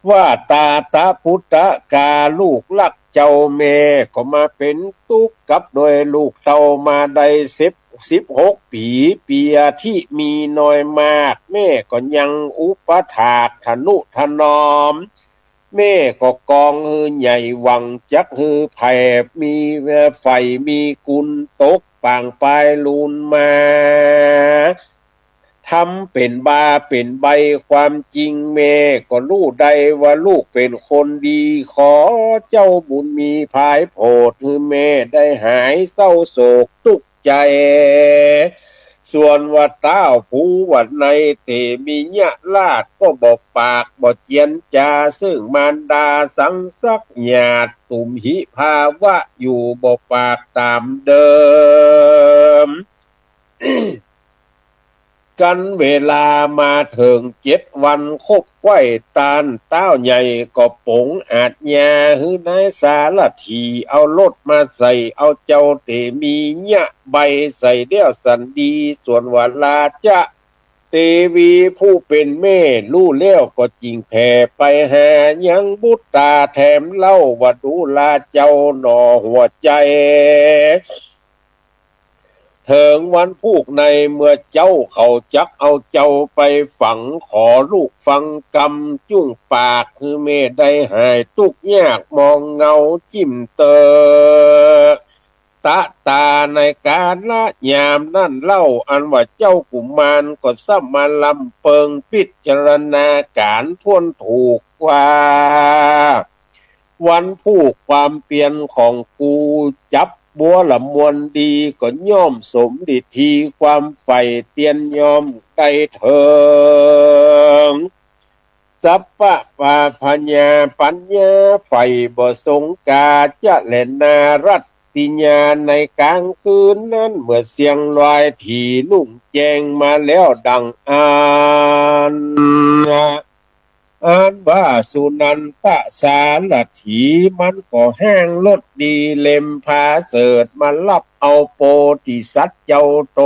ວ່າ ຕາຕະປຸດຕະກາ ລູກລັກເຈົ້າແມ່ກໍມາເປັນຕຸກກັບດ້ວຍລູກເຕົ້າມາໄດ້ສິບ ສິບຫົກປີ ປີອາທິມີນ້ອຍມາກ ແມ່ກໍຍັງອຸປະຖາກທະນຸຖະໜອມ ແມ່ກໍກອງໃຫຍ່ຫວັງຈັກໃຫ້ໄພມີ ເອ່ອ ໄຟມີກຸນຕົກປາງປາຍລຸນມາ ທຳເປັນບາເປັນໃບ ຄວາມຈິງແມ່ກໍຮູ້ໄດ້ວ່າລູກເປັນຄົນດີ ຂໍເຈົ້າບຸນມີພາຍໂຜດ ໃຫ້ແມ່ໄດ້ຫາຍເສົ້າໂສກຕຸກໃຈ ສ່ວນວ່າທ້າວພູວະໄນເຕມິຍະລາດກໍບໍ່ປາກບໍ່ຈຽນຈາ ເຊິ່ງມານດາສັງສັກຍາດຕຸມຫິພາວະຢູ່ບໍ່ປາກຕາມເດີມ ກັນເວລາມາເຖິງເຈັດວັນ ຄົບໄຂວ້ຕານ ທ້າວໃຫຍ່ກໍປົງອາດຍາ ໃຫ້ນາຍສາລະຖີເອົາລົດມາໃສ່ ເອົາເຈົ້າເຕມີຍະໃບໃສ່ແລ້ວສັນດີ ສ່ວນວ່າລາຊະເຕວີຜູ້ເປັນແມ່ ຮູ້ແລ້ວກໍຈິງແຜ່ໄປຫາຍັງບຸດຕາແຖມເລົ່າວ່າ ດູລາເຈົ້າໜໍ່ຫົວໃຈ ເຖິງວັນພຸກໃນເມື່ອເຈົ້າເຂົາຈັກເອົາເຈົ້າໄປຝັງ ຂໍລູກຟັງກຳຈຸ້ງປາກ ໃຫ້ແມ່ໄດ້ຫາຍທຸກຍາກມອງເຫງົາຈິ້ມເຕີ ຕະຕາໃນກາລະຍາມນັ້ນເລົ່າ ອັນວ່າເຈົ້າກຸມານກໍສ່ຳມາລຳເປິງ ພິຈາລະນາການທວນຖືກວ່າ ວັນຜູກຄວາມປ່ຽນຂອງກູ ຈັບບົວລະມວນດີ ກໍຍ່ອມສົມດິດທີ່ຄວາມໃຝ່ຕຽນຍອມໄດ້ເຖິງ ສັບປະປະພະຍາປັນຍາ ໃຝ່ບໍ່ສົງກາຈະແລນາລັດຕິຍາ ໃນກາງຄືນນັ້ນ ເມື່ອສຽງລວາຍຖີລຸງແຈ້ງມາແລ້ວດັ່ງອ່ານ ອ່ານວ່າສຸນັນຕະສາລະຖີ ມັນກໍຫ້າງລົດດີເລັມພາເສີດ ມາລັບເອົາໂປຕິສັດເຈົ້າໂຕ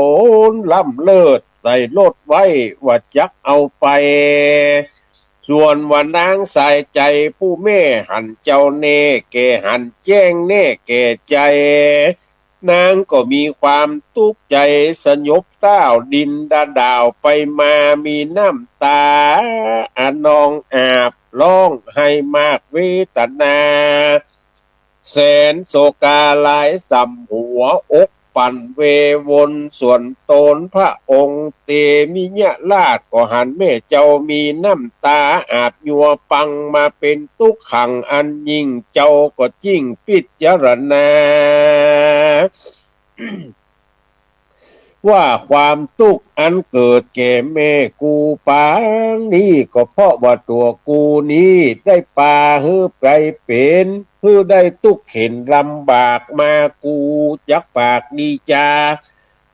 ນລ້ຳເລີດໃສ່ລົດໄວ້ ວ່າຈັກເອົາໄປ ສ່ວນວ່ານາງສາຍໃຈຜູ້ແມ່ຫັນເຈົ້າແນ່ແກ່ຫັນແຈ້ງແນ່ແກ່ໃຈ ນາງກໍມີຄວາມຕຸກໃຈສະຫຍົບຕ້າວດິນດາດາວໄປມາ ມີນ້ຳຕາອະນອງອາບ ຮ້ອງໄຫ້ມາກເວທະນາ ແສນໂສກາຫຼາຍສ່ຳຫົວອົກປັ່ນເວວົນ ສ່ວນໂຕນພະອົງເຕມິຍະລາດ ກໍຫັນແມ່ເຈົ້າມີນ້ຳຕາອາບຍົວ ປັງມາເປັນຕຸກຂັງອັນຍິ່ງ ເຈົ້າກໍຈິ້ງພິຈາລະນາ ວ່າຄວາມຕຸກອັນເກີດແກ່ແມ່ກູປາງນີ້ ກໍເພາະວ່າຕົວກູນີ້ໄດ້ປາໃຫ້ໄປເປັນ ໃຫ້ໄດ້ຕຸກເຂັນລຳບາກມາ ກູຈັກປາກດີຈາ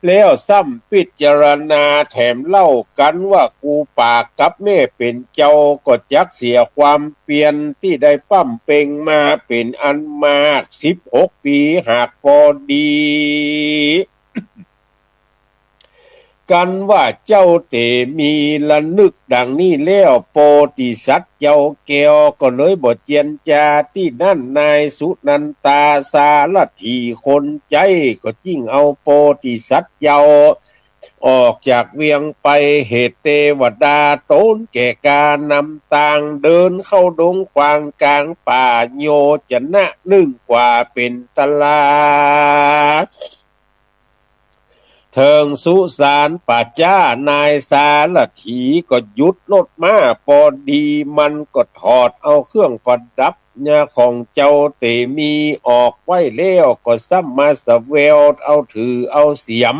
ແລ້ວຊ້ຳພິຈາລະນາແຖມເລົ່າກັນວ່າ ກູປາກກັບແມ່ເປັນເຈົ້າ ກໍຈັກເສຍຄວາມປ່ຽນທີ່ໄດ້ປ້ຳເປັງມາເປັນອັນມາກສິບຫົກປີ ຫາກພໍດີ ກັນວ່າເຈົ້າເຕມີລະນຶກດັ່ງນີ້ແລ້ວ ໂປຕິສັດເຈົ້າແກ້ວກໍເລີຍບໍ່ຈຽນຈາ ທີ່ນັ້ນນາຍສຸນັນຕາສາລະຖີຄົນໃຈ ກໍຈິ້ງເອົາໂປຕິສັດເຈົ້າອອກຈາກວຽງໄປ ເຫດເທວະດາໂຕນແກ່ການຳຕາງ ເດີນເຂົ້າດົງຂວາງກາງປ່າ ໂຍຈະນະໜຶ່ງກວ່າເປັນຕະລາ ເຖິງສຸສານປະຈາ ນາຍສາລະຖີກໍຢຸດລົດມ້າພໍດີ ມັນກໍຖອດເອົາເຄື່ອງປະດັບ ຍາຂອງເຈົ້າເຕມີອອກໄວ້ແລ້ວ ກໍຊ້ຳມາສະແຫວວເອົາຖືເອົາສຽມ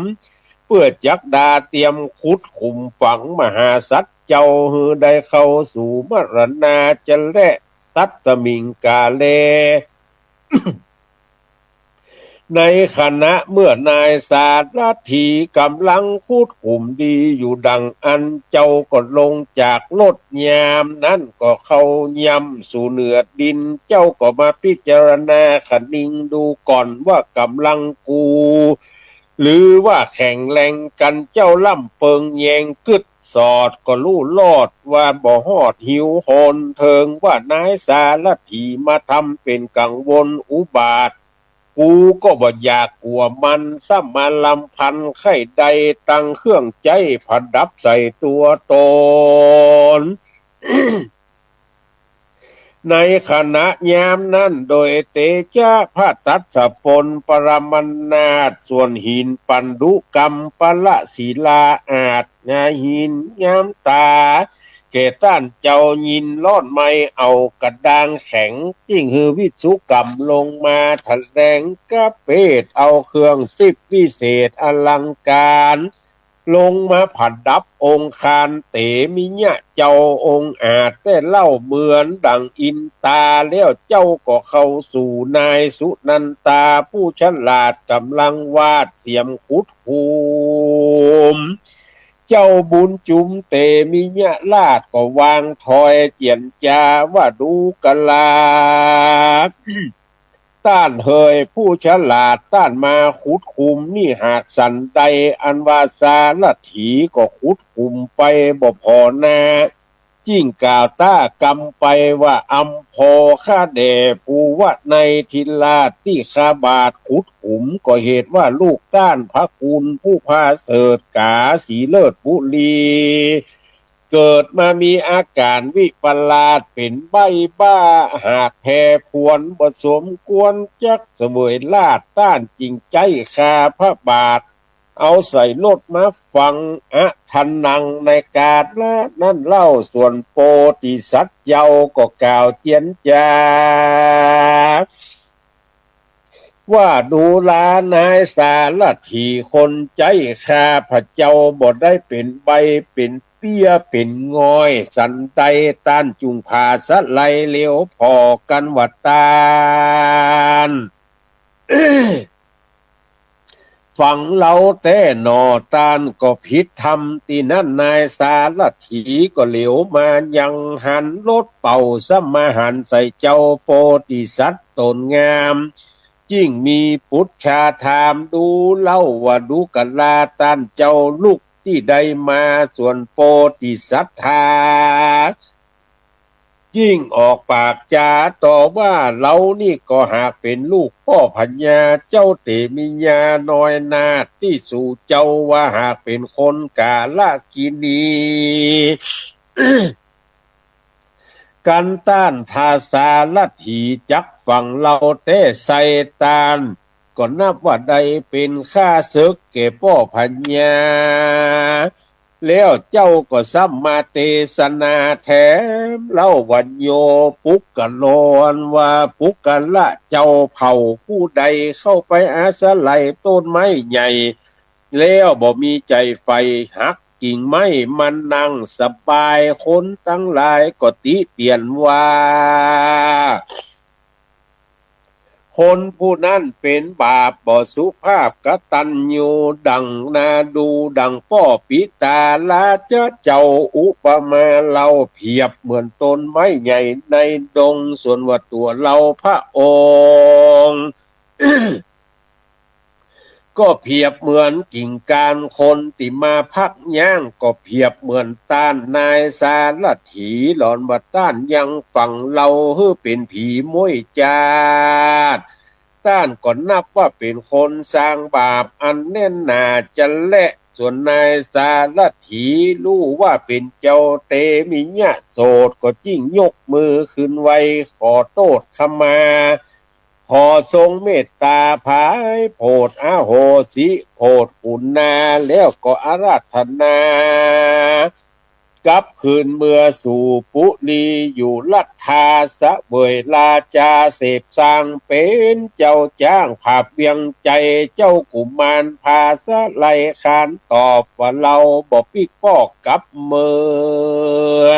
ເພື່ອຈັກດາຕຽມຂຸດຂຸມຝັງມະຫາສັດເຈົ້າ ໃຫ້ໄດ້ເຂົ້າສູ່ມະລະນາຈະແລະ ຕັດສະມິງກາແລ. ໃນຂະນະເມື່ອນາຍສາລະຖີກຳລັງຂຸດຂຸມດີຢູ່ ດັ່ງອັນເຈົ້າກໍລົງຈາກລົດຍາມນັ້ນ ກໍເຂົ້າຍ່ຳສູ່ເໜືອດິນ ເຈົ້າກໍມາພິຈາລະນາຄະນິງດູກ່ອນວ່າກຳລັງກູ ຫຼືວ່າແຂງແຮງກັນ ເຈົ້າລຳເປິງແຍງກຶດສອດ ກໍຮູ້ລອດວ່າບໍ່ຮອດຫິວໂຫນເທິງ ວ່ານາຍສາລະຖີມາທຳເປັນກັງວົນອຸບາດ ກູກໍບໍ່ຢາກກົວມັນ ຊ້ຳມາລຳພັນໃຄ່ໄດ້ຕັ້ງເຄື່ອງໃຊ້ປະດັບໃສ່ຕົວຕົນ. ໃນຂະນະຍາມນັ້ນ ໂດຍເຕຈະພະຕັດສະພົນປະລະມະນາດ ສ່ວນຫີນປັນດຸກຳປະລະສີລາອາດ ຍາຫີນງາມຕາ ແກ່ທ່ານເຈົ້າຍິນຮ້ອນໄໝ້ເອົາກະດ້າງແຂງ ຈຶ່ງຄືວິສຸກຳລົງມາຖະແຫຼງກະເພດ ເອົາເຄື່ອງສິບວິເສດອະລັງການ ລົງມາປະດັບອົງຄານເຕມິຍະເຈົ້າອົງອາດແຕ່ເຫຼົ່າ ເໝືອນດັ່ງອິນຕາ ແລ້ວເຈົ້າກໍເຂົ້າສູ່ນາຍສຸນັນຕາ ຜູ້ສະຫຼາດກຳລັງວາດສຽມຂຸດຂຸມ ເຈົ້າບຸນຈຸມເຕມິຍະລາດກໍວາງຖອຍຈຽນຈາວ່າ ດູກະລາ ທ່ານເອີຍ ຜູ້ສະຫຼາດ ທ່ານມາຂຸດຂຸມນີ້ຫາກສັນໃດ ອັນວ່າສາລະຖີກໍຂຸດຂຸມໄປບໍ່ພໍໜ້າ ຈຶ່ງກ່າວຕ້າກຳໄປວ່າ ອຳພໍຂ້າແດ່ ພູວະໄນທິລາດ ທີ່ຂ້າບາດຂຸດຂຸມ ກໍເຫດວ່າລູກທ່ານພະຄຸນຜູ້ປະເສີດກາສີເລີດບຸລີ ເກີດມາມີອາການວິປະລາດເປັນໃບ້ບ້າ ຫາກແຜ່ຜວນບໍ່ສົມຄວນຈັກສະເຫວີຍລາດ ທ່ານຈຶ່ງໃຈ້ຂ້າພະບາດ ເອົາໃສ່ລົດມາຝັງອະທັນນັງໃນກາດລະນັ້ນເລົ່າ ສ່ວນໂປທິສັດເຈົ້າກໍກ່າວຈຽນຈາ ວ່າດູລານາຍສາລະຖີຄົນໃຈ ຂ້າພະເຈົ້າບໍ່ໄດ້ເປັນໃບ້ເປັນເປ້ຍເປັນງ່ອຍ ສັນໃດທ່ານຈຸງພາສະໄລຫຼຽວພໍກັນວ່າ ທ່ານຝັງເລົ່າແທ້ໜໍ ທ່ານກໍຜິດທຳ ທີ່ນັ້ນນາຍສາລະຖີກໍຫຼຽວມາຍັງຫັນລົດເປົ່າ ຊ້ຳມາຫັນໃສ່ເຈົ້າໂປທິສັດ ຕົນງາມ ຈຶ່ງມີປຸດຊາຖາມດູເລົ່າວ່າ ດຸກະລາ ທ່ານເຈົ້າລຸກທີ່ໃດມາ? ສ່ວນໂປທິສັດທ່າ ຍິ່ງອອກປາກຈາຕໍ່ວ່າ ເຮົານີ້ກໍຫາກເປັນລູກພໍ່ພະຍາເຈົ້າເຕມິຍານ້ອຍນາດ ທີ່ສູ່ເຈົ້າວ່າຫາກເປັນຄົນກາລະກິນີ ກັນຕ້ານ ຖ້າສາລະຖີຈັກຝັງເລົ່າແຕ່ໃສ່ ທ່ານກໍນັບວ່າໄດ້ເປັນຂ້າເສິກແກ່ພໍ່ພະຍາ ແລ້ວເຈົ້າກໍຊ້ຳມາເທສະນາແຖມເລົ່າວ່າ ໂຍປຸກກະໂລ ອັນວ່າ ປຸກກະລະເຈົ້າເຜົ່າຜູ້ໃດເຂົ້າໄປອາສະໄລຕົ້ນໄມ້ໃຫຍ່ ແລ້ວບໍ່ມີໃຈໃຝ່ຫັກກິ່ງໄມ້ມານັ່ງສະບາຍ ຄົນທັງຫຼາຍກໍຕິຕຽນວ່າ ຄົນຜູ້ນັ້ນເປັນບາບ ບໍ່ສຸພາບກະຕັນຍູ ດັ່ງນາດູ ດັ່ງພໍ່ປິຕາລາຊະເຈົ້າ ອຸປະມາເລົ່າ ປຽບເໝືອນຕົ້ນໄມ້ໃຫຍ່ໃນດົງ ສ່ວນວ່າຕົວເຮົາພະອົງ ກໍປຽບເໝືອນກິ່ງກ້ານຄົນທີ່ມາພັກຍ່າງ ກໍປຽບເໝືອນທ່ານນາຍສາລະຖີ ຫຼອນວ່າທ່ານຍັງຝັງເລົ່າ ຄືເປັນຜີໂມຍຈາດ ທ່ານກໍນັບວ່າເປັນຄົນສ້າງບາບອັນແໜ້ນໜາຈະແລະ ສ່ວນນາຍສາລະຖີ ຮູ້ວ່າເປັນເຈົ້າເຕມິຍະໂສດ ກໍຈຶ່ງຍົກມືຂຶ້ນໄຫວ້ຂໍໂທດຂະມາ ຂໍຊົງເມດຕາພາຍໂຜດອະໂຫສິໂທດຄຸນນາ ແລ້ວກໍອາລາທະນາ ກັບຄືນເມືອສູ່ປຸລີ ຢູ່ລັດຖາສະເຫວີຍລາຈາ ເສບສ້າງເປັນເຈົ້າຈ້າງຜາບວຽງໃຈ ເຈົ້າກຸມານພາສະໄລຂານຕອບວ່າ ເຮົາບໍ່ປິກປ້ອກກັບເມືອ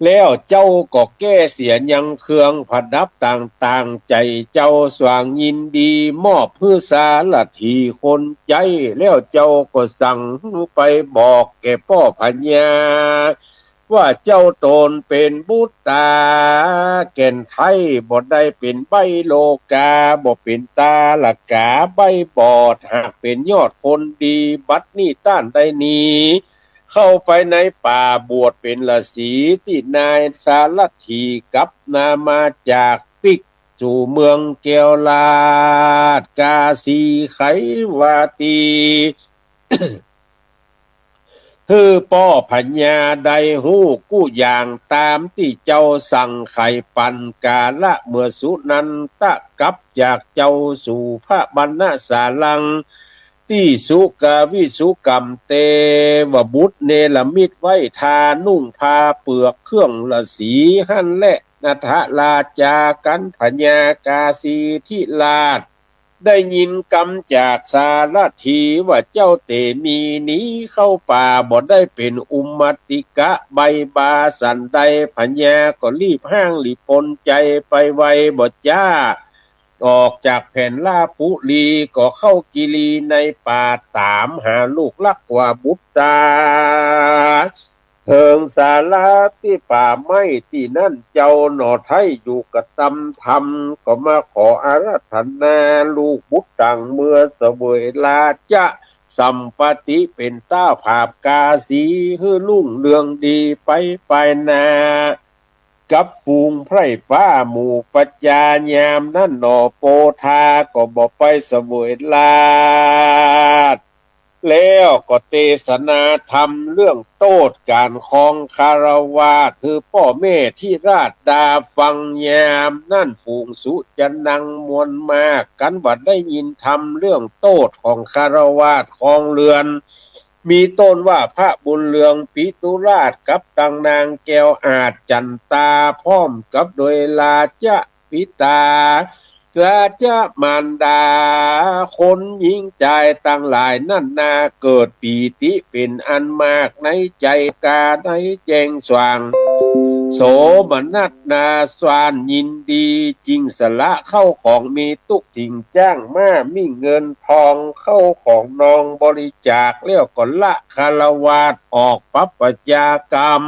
ແລ້ວເຈົ້າກໍແກ້ເສຍຍັງເຄື່ອງປະດັບຕ່າງໆ ໃຈເຈົ້າສວ່າງຍິນດີ ມອບໃຫ້ສາລະຖີຄົນໃຈ ແລ້ວເຈົ້າກໍສັ່ງໃຫ້ໄປບອກແກ່ພໍ່ພະຍາ ວ່າເຈົ້າຕົນເປັນບຸດຕາແກ່ນໄທ ບໍ່ໄດ້ເປັນໃບ້ໂລກາ ບໍ່ເປັນຕາລະກາໃບ້ບອດ ຫາກເປັນຍອດຄົນດີ ບັດນີ້ຕ້ານໄດ້ໜີ ເຂົ້າໄປໃນປ່າບວດເປັນລະສີ ທີ່ນາຍສາລະຖີກັບນາມາຈາກປິກສູ່ເມືອງແກ້ວລາດກາສີໄຄວາຕີ ຄືພໍ່ພະຍາໄດ້ຮູ້ກູ້ຢ່າງຕາມທີ່ເຈົ້າສັ່ງໄຂປັນກາລະເມື່ອສຸນັນຕະກັບຈາກເຈົ້າສູ່ພະບັນນະສາລັງ ທີ່ສຸກາວິສຸກຳເຕວະບຸດເນລະມິດໄວ້ ທ່ານຸ່ງຜ້າເປືອກເຄື່ອງລະສີຫັ້ນແລະ ນັດທະລາຈາກັນພະຍາກາສີທິລາດ ໄດ້ຍິນກຳຈາກສາລະຖີວ່າ ເຈົ້າເຕມີໜີເຂົ້າປ່າ ບໍ່ໄດ້ເປັນອຸມມະຕິກະໃບບາ ສັນໃດພະຍາກໍລີບຮ່າງລີບພົນໃຈໄປໄວບໍ່ຈ້າ ອອກຈາກແຜ່ນລາປຸລີ ກໍເຂົ້າກິລີໃນປ່າ ຕາມຫາລູກລັກວ່າບຸດຕາ ເຖິງສາລາທີ່ປ່າໄມ້ທີ່ນັ້ນ ເຈົ້າໜໍ່ໄທຢູ່ກະຕຳທຳ ກໍມາຂໍອາລາທະນາລູກບຸດຕັງເມືອສະເຫວີຍລາຊະສຳປະຕິ ເປັນຕາຜາບກາສີ ໃຫ້ລຸ້ງເຮືອງດີໄປປາຍໜ້າ ກັບຝູງໄພຟ້າໝູ່ປັດຈາຍາມນັ້ນໜໍ່ ໂປທາກໍບໍ່ໄປສະເຫວີຍລາຊ ແລ້ວກໍເທສະໜາທຳເລື່ອງໂທດການຄອງຄາລະວາດ ໃຫ້ພໍ່ແມ່ທິລາດດາຟັງຍາມນັ້ນ ຝູງສຸຈະນັງມວນມາກ ກັນວ່າໄດ້ຍິນທຳເລື່ອງໂທດຂອງຄາລະວາດຄອງເຮືອນ ມີຕົ້ນວ່າພະບຸນເຫຼືອງປິຕຸລາດ ກັບທັງນາງແກ້ວອາດຈັນຕາ ພ້ອມກັບໂດຍລາຊະ ປິຕາ ລາຊະມານດາ ຄົນຍິງຊາຍທັງຫຼາຍນັ້ນນາ ເກີດປີຕິເປັນອັນມາກໃນໃຈກາໄດ້ແຈ້ງສວ່າງ ໂສມະນັດນາຊວານຍິນດີ ຈຶ່ງສະຫຼະເຂົ້າຂອງມີຕຸກສິງຈ້າງມ້າມີເງິນທອງ ເຂົ້າຂອງນອງບໍລິຈາກ ແລ້ວກໍລະຄາລະວາດອອກປັບປະຈາກຳ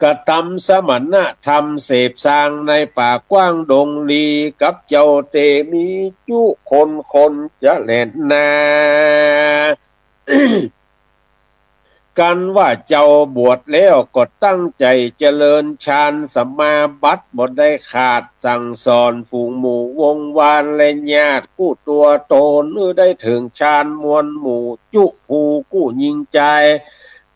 ກະທຳສະມະນະທຳເສບສ້າງໃນປ່າກວ້າງດົງລີ ກັບເຈົ້າເຕມີຈຸຄົນຄົນຈະແລ່ນໜ້າ ກັນວ່າເຈົ້າບວດແລ້ວກໍຕັ້ງໃຈຈະເລີນຊານສະມາບັດ ບໍ່ໄດ້ຂາດສັ່ງສອນຝູງໝູ່ວົງວານ ແລະ ຍາດຄູ່ຕົວຕົນ ໃຫ້ໄດ້ເຖິງຊານມວນໝູ່ຈຸຜູ້ກູ້ຍິງຊາຍ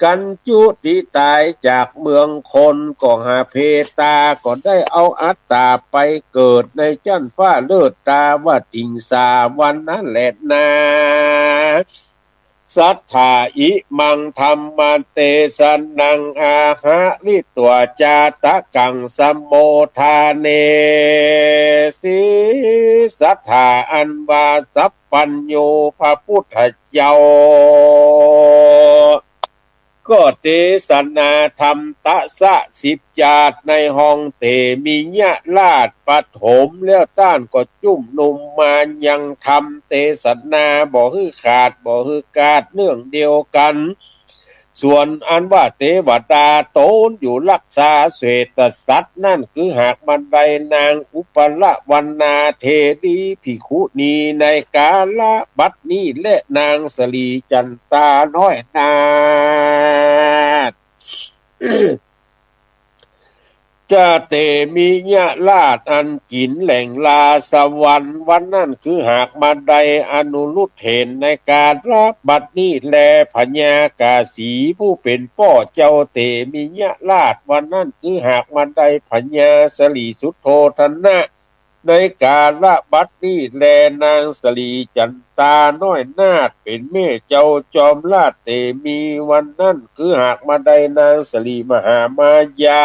ກັນຈຸຕິຕາຍຈາກເມືອງຄົນ ກໍຫາເພຕາ ກໍໄດ້ເອົາອັດຕາໄປເກີດໃນຊັ້ນຟ້າເລີດຕາວະຕິງສາວັນນັ້ນແຫຼະນາ ສັດຖາ ອິມັງທຳມະເຕສະນັງ ອາຫະລິຕົວຈາຕະກັງສະໂມທາເນ ສິ ສັດຖາອັນວ່າສັບ ປັນໂຍພະພຸດທະເຈົ້າ ກໍເທສະໜາທຳຕະສະສິບຈາດໃນຫ້ອງເຕມິຍະລາດປະຖົມ ແລ້ວທ່ານກໍຈຸ້ມນຸ່ມມາຍັງທຳເທສະໜາ ບໍ່ໃຫ້ຂາດບໍ່ໃຫ້ກາດເນື່ອງດຽວກັນ ສ່ວນອັນວ່າເທວະດາຕົນຢູ່ລັກສາເສດຕະສັດນັ້ນ ຄືຫາກມັນໄດ້ນາງອຸປະລະວັນນາເທລີພິກຂຸນີໃນກາລະບັດນີ້ ແລະ ນາງສະຫຼີຈັນຕານ້ອຍນາດ ຈະເຕມິຍະລາດອັນກິນແຫຼງລາສະຫວັນ ວັນນັ້ນຄືຫາກມາໄດ້ອະນຸລຸດເຫັນໃນກາລະບັດນີ້ແລ ພະຍາກາສີຜູ້ເປັນພໍ່ເຈົ້າເຕມິຍະລາດ ວັນນັ້ນຄືຫາກມາໄດ້ພະຍາສະຫຼີສຸດໂທທະນະ ໃນກາລະບັດນີ້ແລ ນາງສະຫຼີຈັນຕານ້ອຍນາດ ເປັນແມ່ເຈົ້າຈອມລາດເຕມີວັນນັ້ນ ຄືຫາກມາໄດ້ນາງສະຫຼີມະຫາມາຍາ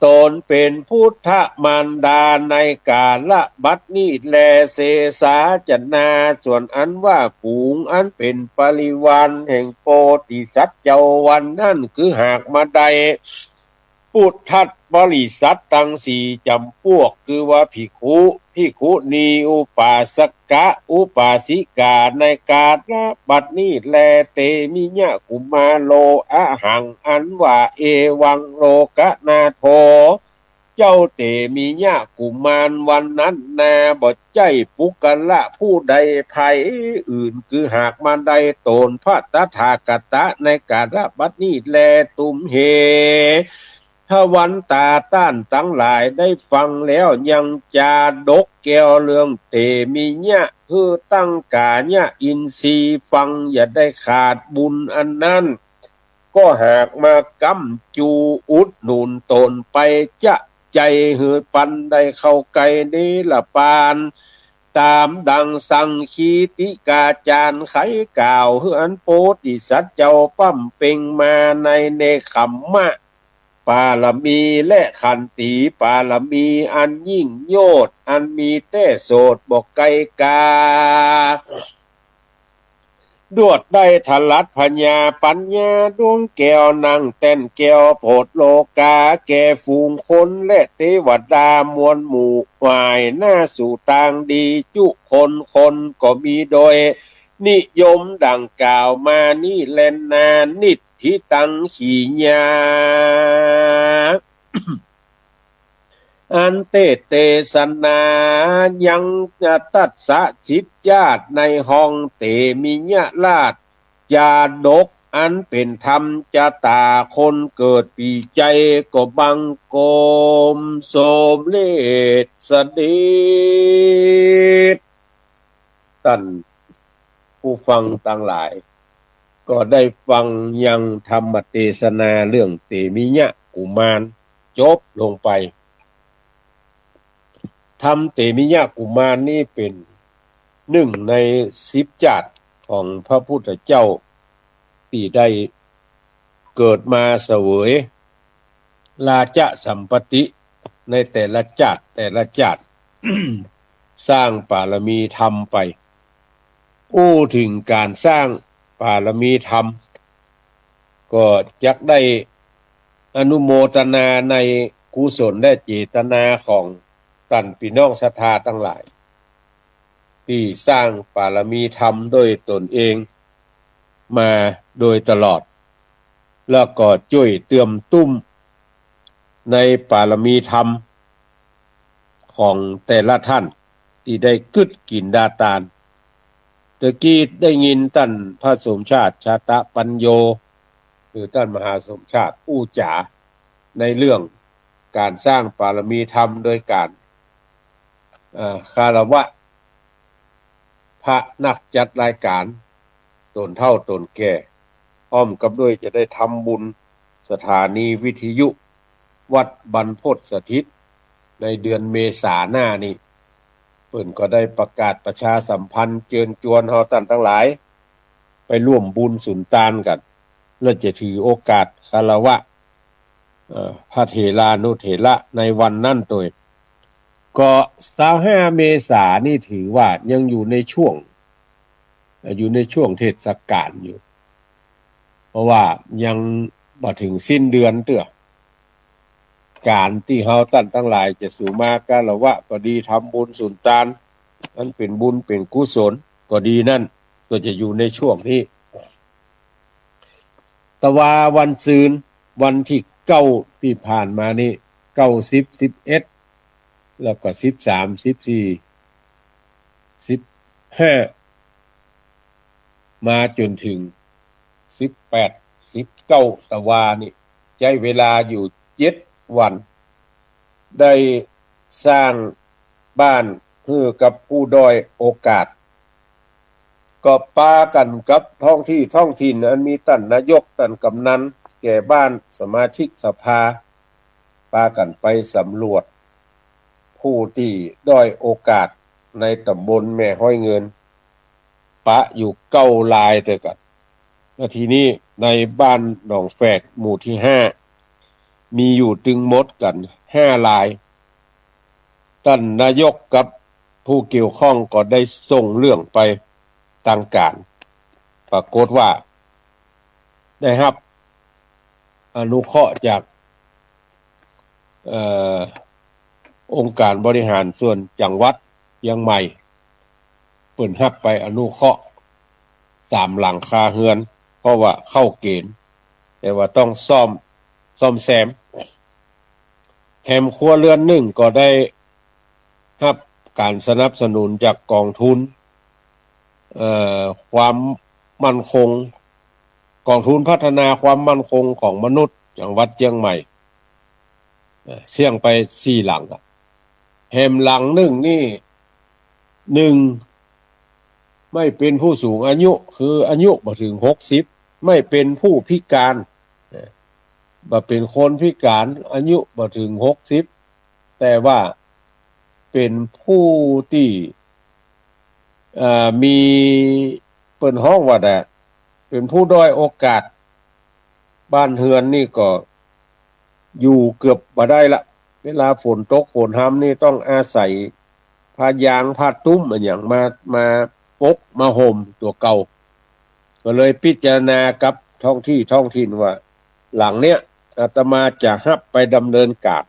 ຕົນເປັນພຸດທະມານດາໃນກາລະບັດນີ້ແລ ເສສາຈະນາ ສ່ວນອັນວ່າຝູງອັນເປັນປະລິວານແຫ່ງໂພທິສັດເຈົ້າວັນນັ້ນ ຄືຫາກມາໄດ້ ພຸດທະບໍລິສັດທັງສີ່ຈຳພວກ ຄືວ່າພິກຂຸ ພິກຂຸນີ ອຸປາສະກະ ອຸປາສິກາ ໃນກາລະບັດນີ້ແລ ເຕມິຍະກຸມາໂລ ອະຫັງ ອັນວ່າເອວັງໂລກະນາໂທ ເຈົ້າເຕມິຍະກຸມານວັນນັ້ນນາ ບໍ່ໃຈ້ບຸກຄະລະຜູ້ໃດໃຜອື່ນ ຄືຫາກມາໄດ້ຕົນພະຕະຖາຄະຕະໃນກາລະບັດນີ້ແລ ຕຸມເຫ ທະວັນຕາ ທ່ານທັງຫຼາຍໄດ້ຟັງແລ້ວ ຍັງຈາດົກແກ້ວເລື່ອງເຕມິຍະ ຄືຕັ້ງກາຍະອິນຊີຟັງ ຢ່າໄດ້ຂາດບຸນອັນນັ້ນ ກໍຫາກມາກຳຈູອຸດໜູນຕົນໄປຈະໃຈ ເຮີປັນໄດ້ເຂົ້າໃກ້ເນລະປານ ຕາມດັ່ງສັງຄີຕິກາຈານໄຂກ່າວ ຄືອັນໂພທິສັດເຈົ້າບຳເພັງມາໃນເນກຂຳມະ ປາລະມີ ແລະ ຂັນຕີປາລະມີ ອັນຍິ່ງໂຍດ ອັນມີແຕ່ໂສດບໍ່ໄກກາ ດວດໄດ້ທະລັດພະຍາປັນຍາດວງແກ້ວ ນັ່ງແຕ່ນແກ້ວໂພດໂລກາ ແກ່ຝູງຄົນ ແລະ ເທວະດາມວນໝູ່ ຫວາຍໜ້າສູ່ທາງດີ ຈຸຄົນຄົນກໍມີໂດຍນິຍົມດັ່ງກ່າວມານີ້ແລນາ ນິດ ທິຕັງ ຂີຍາ ອັນເຕເຕສະນາ ຍັງຕັດສະສິບຈາດໃນຫ້ອງເຕມິຍະລາດ ຈາດົກອັນເປັນທຳຈະຕາຄົນເກີດປີໄຈ ກໍບັງຄົມສົມເດັດສະເດັດ ທ່ານຜູ້ຟັງທັງຫຼາຍ ກໍໄດ້ຟັງຍັງທຳມະເທສະນາເລື່ອງເຕມິຍະກຸມານຈົບລົງໄປ. ທຳເຕມິຍະກຸມານນີ້ເປັນໜຶ່ງໃນສິບຈາດຂອງພະພຸດທະເຈົ້າ ທີ່ໄດ້ເກີດມາສະເຫວີຍລາຊະສຳປະຕິໃນແຕ່ລະຈາດ ແຕ່ລະຈາດ ສ້າງປາລະມີທຳໄປ. ໂອ້ ເວົ້າເຖິງການສ້າງປາລະມີທຳ ກໍຈັກໄດ້ອະນຸໂມທະນາໃນກຸສົນ ແລະ ເຈຕະນາຂອງທ່ານພີ່ນ້ອງສັດທາທັງຫຼາຍ ທີ່ສ້າງປາລະມີທຳດ້ວຍຕົນເອງມາໂດຍຕະຫຼອດ ແລ້ວກໍຊ່ວຍເຕີມຕຸ້ມໃນປາລະມີທຳຂອງແຕ່ລະທ່ານທີ່ໄດ້ກຶດກິນດາຕານ. ຕະກີ້ໄດ້ຍິນທ່ານພະສົມຊາດ ຊາຕະປັນໂຍ ຫຼື ທ່ານມະຫາສົມຊາດອູ້ຈາໃນເລື່ອງການສ້າງປາລະມີທຳໂດຍການ ເອີ ຄາລະວະພະນັກຈັດລາຍການ ຕົນເຖົ້າຕົນແກ່ ພ້ອມກັບດ້ວຍຈະໄດ້ທຳບຸນສະຖານີວິທະຍຸວັດບັນພົດສະຖິດ ໃນເດືອນເມສາໜ້ານີ້ ເພິ່ນກໍໄດ້ປະກາດປະຊາສຳພັນເຊີນຈວນເຮົາທ່ານທັງຫຼາຍ ໄປຮ່ວມບຸນສຸນຕານກັນ ແລະ ຈະຖືໂອກາດຄາລະວະ ເອີ ພະເຖລານຸເຖລະໃນວັນນັ້ນໂດຍ ກໍຊາວຫ້າເມສານີ້ຖືວ່າຍັງຢູ່ໃນຊ່ວງ ເອີ ຢູ່ໃນຊ່ວງເທດສະການຢູ່ ເພາະວ່າຍັງບໍ່ເຖິງສິ້ນເດືອນເທື່ອ. ການທີ່ເຮົາທ່ານທັງຫຼາຍຈະສູ່ມາຄາລະວະກໍດີ ທຳບຸນສຸນຕານ ອັນເປັນບຸນເປັນກຸສົນກໍດີນັ້ນ ກໍຈະຢູ່ໃນຊ່ວງນີ້. ແຕ່ວ່າວັນຊືນ ວັນທີເກົ້າທີ່ຜ່ານມານີ້ ເກົ້າ ສິບ ສິບເອັດ ແລ້ວກໍສິບສາມ ສິບສີ່ ສິບຫ້າ ມາຈົນເຖິງສິບແປດ ສິບເກົ້າ ຕະວານີ້ ໃຊ້ເວລາຢູ່ເຈັດວັນ ໄດ້ສ້າງບ້ານໃຫ້ກັບຜູ້ດ້ອຍໂອກາດ ກໍປະການກັບທ້ອງທີ່ທ້ອງຖິ່ນ ອັນມີທ່ານນາຍົກ ທ່ານກຳນັນ ແກ່ບ້ານ ສະມາຊິກສະພາ ພາກັນໄປສຳຫຼວດຜູ້ທີ່ດ້ອຍໂອກາດໃນຕຳບົນແມ່ຮ້ອຍເງິນ ປະຢູ່ເກົ້າລາຍດ້ວຍກັນ. ແລະ ທີນີ້ໃນບ້ານໜອງແຝກ ໝູ່ທີຫ້າ ມີຢູ່ຕຶງໝົດກັນຫ້າລາຍ. ທ່ານນາຍົກກັບຜູ້ກ່ຽວຂ້ອງກໍໄດ້ສົ່ງເລື່ອງໄປທາງການ. ປາກົດວ່າໄດ້ຮັບອະນຸເຄາະຈາກ ເອີ ອົງການບໍລິຫານສ່ວນຈັງຫວັດຊຽງໃໝ່ ເພິ່ນຮັບໄປອະນຸເຄາະສາມຫຼັງຄາເຮືອນ ເພາະວ່າເຂົ້າເກນ ແຕ່ວ່າຕ້ອງສ້ອມ ສ້ອມແຊມ. ແຮມຄົວເຮືອນໜຶ່ງກໍໄດ້ຮັບການສະໜັບສະໜູນຈາກກອງທຶນ ເອີ ຄວາມໝັ້ນຄົງ ກອງທຶນພັດທະນາຄວາມໝັ້ນຄົງຂອງມະນຸດ ຈັງຫວັດຊຽງໃໝ່ ເອີ ສ້າງໄປສີ່ຫຼັງ. ແຮມຫຼັງໜຶ່ງນີ້ ໜຶ່ງ ໄມ້ເປັນຜູ້ສູງອາຍຸ ຄືອາຍຸບໍ່ເຖິງຫົກສິບ, ໄມ້ເປັນຜູ້ພິການ ເອີ ບໍ່ເປັນຄົນພິການ ອາຍຸບໍ່ເຖິງຫົກສິບ ແຕ່ວ່າເປັນຜູ້ທີ່ ເອີ ມີ ເພິ່ນຮ້ອງວ່າແດ່ ເປັນຜູ້ດ້ອຍໂອກາດ. ບ້ານເຮືອນນີ້ກໍຢູ່ເກືອບບໍ່ໄດ້ລະ ເວລາຝົນຕົກຝົນຮຳນີ້ຕ້ອງອາໄສຜ້າຢາງ ຜ້າຕຸ້ມ ອີ່ຫຍັງມາ ມາປົກມາຫົ່ມຕົວເກົ່າ. ກໍເລີຍພິຈາລະນາກັບທ້ອງທີ່ທ້ອງຖິ່ນວ່າ ຫຼັງເນີ້ຍອາດຕະມາຈະຮັບໄປດຳເນີນການ.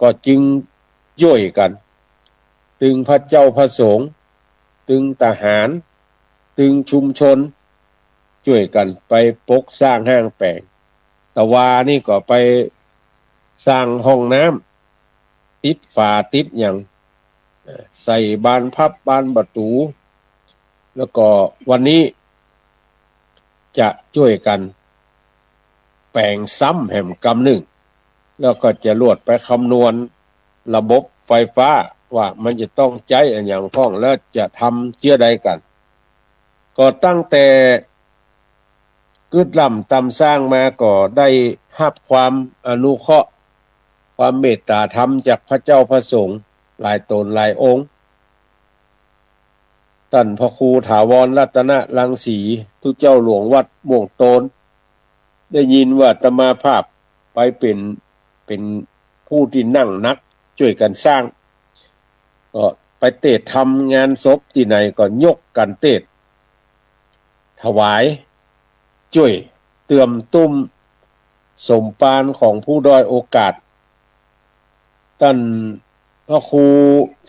ກໍຈຶ່ງຊ່ວຍກັນ ຕຶງພະເຈົ້າພະສົງ, ຕຶງທະຫານ, ຕຶງຊຸມຊົນ ຊ່ວຍກັນໄປປົກສ້າງຫ້າງແປງ. ຕາວານີ້ກໍໄປສ້າງຫ້ອງນ້ຳ ຕິດຝາຕິດຫຍັງ ໃສ່ບານພັບບານປະຕູ. ແລ້ວກໍວັນນີ້ຈະຊ່ວຍກັນແປງຊ້ຳແຮມກຳໜຶ່ງ ແລ້ວກໍຈະລວດໄປຄຳນວນລະບົບໄຟຟ້າ ວ່າມັນຈະຕ້ອງໃຊ້ອັນຫຍັງພ້ອມ ແລະ ຈະທຳເທື່ອໃດກັນ. ກໍຕັ້ງແຕ່ ກຶດລ້ຳຕ່ຳຊ້າງມາກໍໄດ້ຮັບຄວາມອະນຸເຄາະ ຄວາມເມດຕາທຳຈາກພະເຈົ້າພະສົງຫຼາຍຕົນຫຼາຍອົງ. ທ່ານພະຄູຖາວອນລັດຕະນະລັງສີ ທຸເຈົ້າຫຼວງວັດມ່ວງໂຕນ ໄດ້ຍິນວ່າອາດຕະມາພາບໄປເປັນ ເປັນຜູ້ທີ່ນັ່ງໜັກຊ່ວຍກັນສ້າງ ກໍໄປເຕດທຳງານສົບທີ່ໃດກໍຍົກກັນເຕດ ຖວາຍ ຊ່ວຍເຕີມຕຸ້ມສົມປານຂອງຜູ້ດ້ອຍໂອກາດ. ທ່ານພະຄູ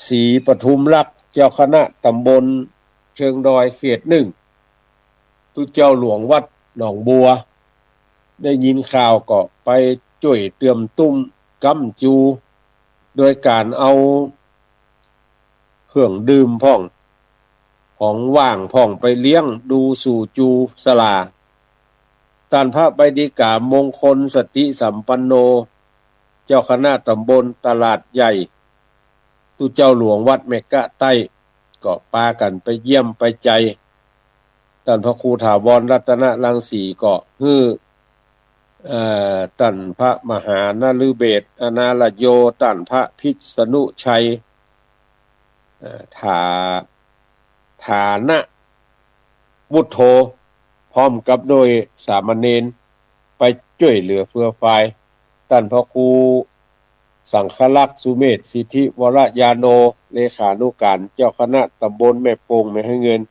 ສີປະທຸມລັກ ເຈົ້າຄະນະຕຳບົນເຊີງດອຍເຂດໜຶ່ງ ທຸເຈົ້າຫຼວງວັດໜອງບົວ ໄດ້ຍິນຂ່າວກໍໄປຊ່ວຍເຕີມຕຸ້ມຄ້ຳຈູ ໂດຍການເອົາເຄື່ອງດື່ມພ້ອມ ຂອງຫວ່າງພ້ອມໄປລ້ຽງດູສູ່ຈູສາລາ. ທ່ານພະໄບດີກາ ມົງຄົນສະຕິສຳປັນໂນ ເຈົ້າຄະນະຕຳບົນຕະຫຼາດໃຫຍ່ ທຸເຈົ້າຫຼວງວັດແມກະໃຕ້ ກໍພາກັນໄປຢ້ຽມໄປໃຈ. ທ່ານພະຄູຖາວອນລັດຕະນະລັງສີ ກໍຮື ເອີ ທ່ານພະມະຫານະລືເບດ ອະນາລະໂຍ ທ່ານພະພິດສະນຸໄຊ ເອີ ຖາ ຖານະວຸດໂທ ພ້ອມກັບໂດຍສາມະເນນ ໄປຊ່ວຍເຫຼືອເຟືອຟາຍ. ທ່ານພະຄູສັງຄະລັກ ສຸເມດ ສິດທິວະລະຍາໂນ ເລຂານຸການເຈົ້າຄະນະຕຳບົນແມ່ໂປ່ງ ແມ່ໄຮເງິນ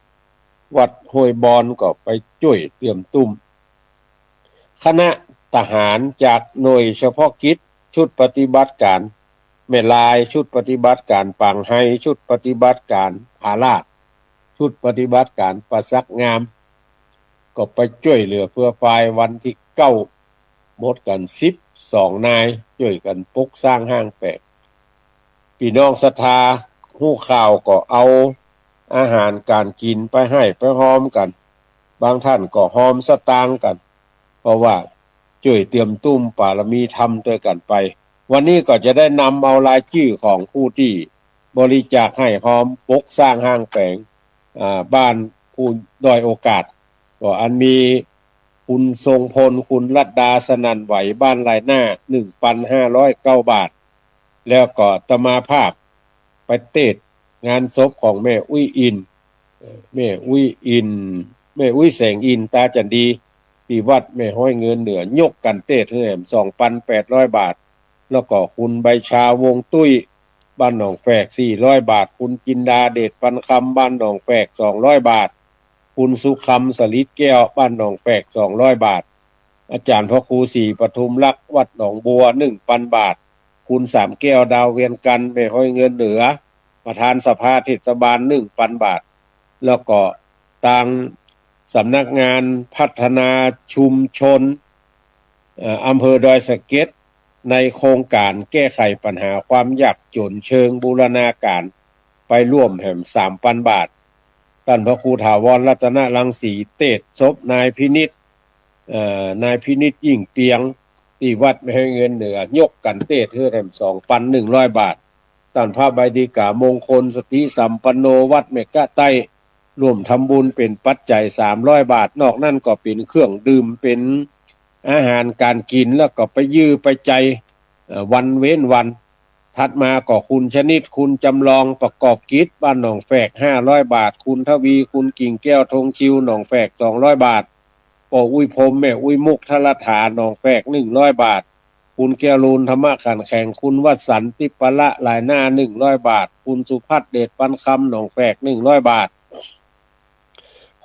ວັດຫ້ວຍບອນ ກໍໄປຊ່ວຍເຕີມຕຸ້ມ. ຄະນະທະຫານຈາກໜ່ວຍສະເພາະກິດ ຊຸດປະຕິບັດການແມ່ລາຍ, ຊຸດປະຕິບັດການປາງໄຮ, ຊຸດປະຕິບັດການຜາລາດ, ຊຸດປະຕິບັດການປາສັກງາມ ກໍໄປຊ່ວຍເຫຼືອເຟືອຟາຍວັນທີເກົ້າ ໝົດກັນສິບສອງນາຍ ຊ່ວຍກັນປົກສ້າງຫ້າງແປງ. ພີ່ນ້ອງສັດທາຮູ້ຂ່າວກໍເອົາອາຫານການກິນໄປໃຫ້ໄປຮ່ອມກັນ, ບາງທ່ານກໍຮ່ອມສະຕາງກັນ ເພາະວ່າຊ່ວຍເຕີມຕຸ້ມບາລະມີທຳດ້ວຍກັນໄປ. ວັນນີ້ກໍຈະໄດ້ນຳເອົາລາຍຊື່ຂອງຜູ້ທີ່ບໍລິຈາກໃຫ້ຮ່ອມປົກສ້າງຫ້າງແປງ ອາ ບ້ານຜູ້ດ້ອຍໂອກາດ ກໍອັນມີ ຄຸນຊົງພົນ ຄຸນລັດດາ ສະໜັ່ນໄຫວ ບ້ານລາຍໜ້າ ໜຶ່ງພັນຫ້າຮ້ອຍເກົ້າບາດ. ແລ້ວກໍອາດຕະມາພາບໄປເຕດງານສົບຂອງແມ່ອຸ້ຍອິນ ເອີ ແມ່ອຸ້ຍອິນ ແມ່ອຸ້ຍແສງອິນ ຕາຈັນດີ ທີ່ວັດແມ່ຮ້ອຍເງິນເໜືອ ຍົກກັນເຕດເຮືອນສອງພັນແປດຮ້ອຍບາດ. ແລ້ວກໍຄຸນໃບຊາ ວົງຕຸ້ຍ ບ້ານໜອງແຝກ ສີ່ຮ້ອຍບາດ, ຄຸນຈິນດາ ເດດປັນຄຳ ບ້ານໜອງແຝກ ສອງຮ້ອຍບາດ, ຄຸນສຸຄຳ ສະລິດແກ້ວ ບ້ານໜອງແຝກ ສອງຮ້ອຍບາດ, ອາຈານພະຄູ ສີປະທຸມລັກ ວັດໜອງບົວ ໜຶ່ງພັນບາດ, ຄຸນສາມແກ້ວ ດາວວຽງຈັນ ແມ່ຮ້ອຍເງິນເໜືອ ປະທານສະພາເທດສະບານ ໜຶ່ງພັນບາດ. ແລ້ວກໍທາງສຳນັກງານພັດທະນາຊຸມຊົນ ເອີ ອຳເພີດອຍສະເກັດ ໃນໂຄງການແກ້ໄຂບັນຫາຄວາມຍາກຈົນເຊີງບູລະນາການ ໄປຮ່ວມແຮມ ສາມພັນບາດ. ທ່ານພະຄູ ຖາວອນ ລັດຕະນະລັງສີ ເຕດສົບນາຍພິນິດ ເອີ ນາຍພິນິດ ຍິ່ງປຽງ ທີ່ວັດແມ່ເງິນເໜືອ ຍົກກັນເຕດເຮືອນແຮມ ສອງພັນໜຶ່ງຮ້ອຍບາດ. ທ່ານພະໃບດີກາ ມົງຄົນ ສະຕິສຳປັນໂນ ວັດແມ່ກະໃຕ້ ຮ່ວມທຳບຸນເປັນປັດໄຈ ສາມຮ້ອຍບາດ. ນອກນັ້ນກໍເປັນເຄື່ອງດື່ມ ເປັນອາຫານການກິນ ແລ້ວກໍໄປຢື້ໄປໃຈ ເອີ ວັນເວັ້ນວັນ. ຖັດມາກໍຄຸນຊະນິດ ຄຸນຈຳລອງ ປະກອບກິດ ບ້ານໜອງແຝກ ຫ້າຮ້ອຍບາດ, ຄຸນທະວີ ຄຸນກິ່ງແກ້ວ ທົ່ງຊິວ ໜອງແຝກ ສອງຮ້ອຍບາດ, ພໍ່ອຸ້ຍພົມ ແມ່ອຸ້ຍມຸກ ທະລະຖາ ໜອງແຝກ ໜຶ່ງຮ້ອຍບາດ, ຄຸນແກ້ວລູນ ທຳມະຂັນແຂງ, ຄຸນວັດສັນ ຕິປະລະ ລາຍໜ້າ ໜຶ່ງຮ້ອຍບາດ, ຄຸນສຸພັດ ເດດປັນຄຳ ໜອງແຝກ ໜຶ່ງຮ້ອຍບາດ,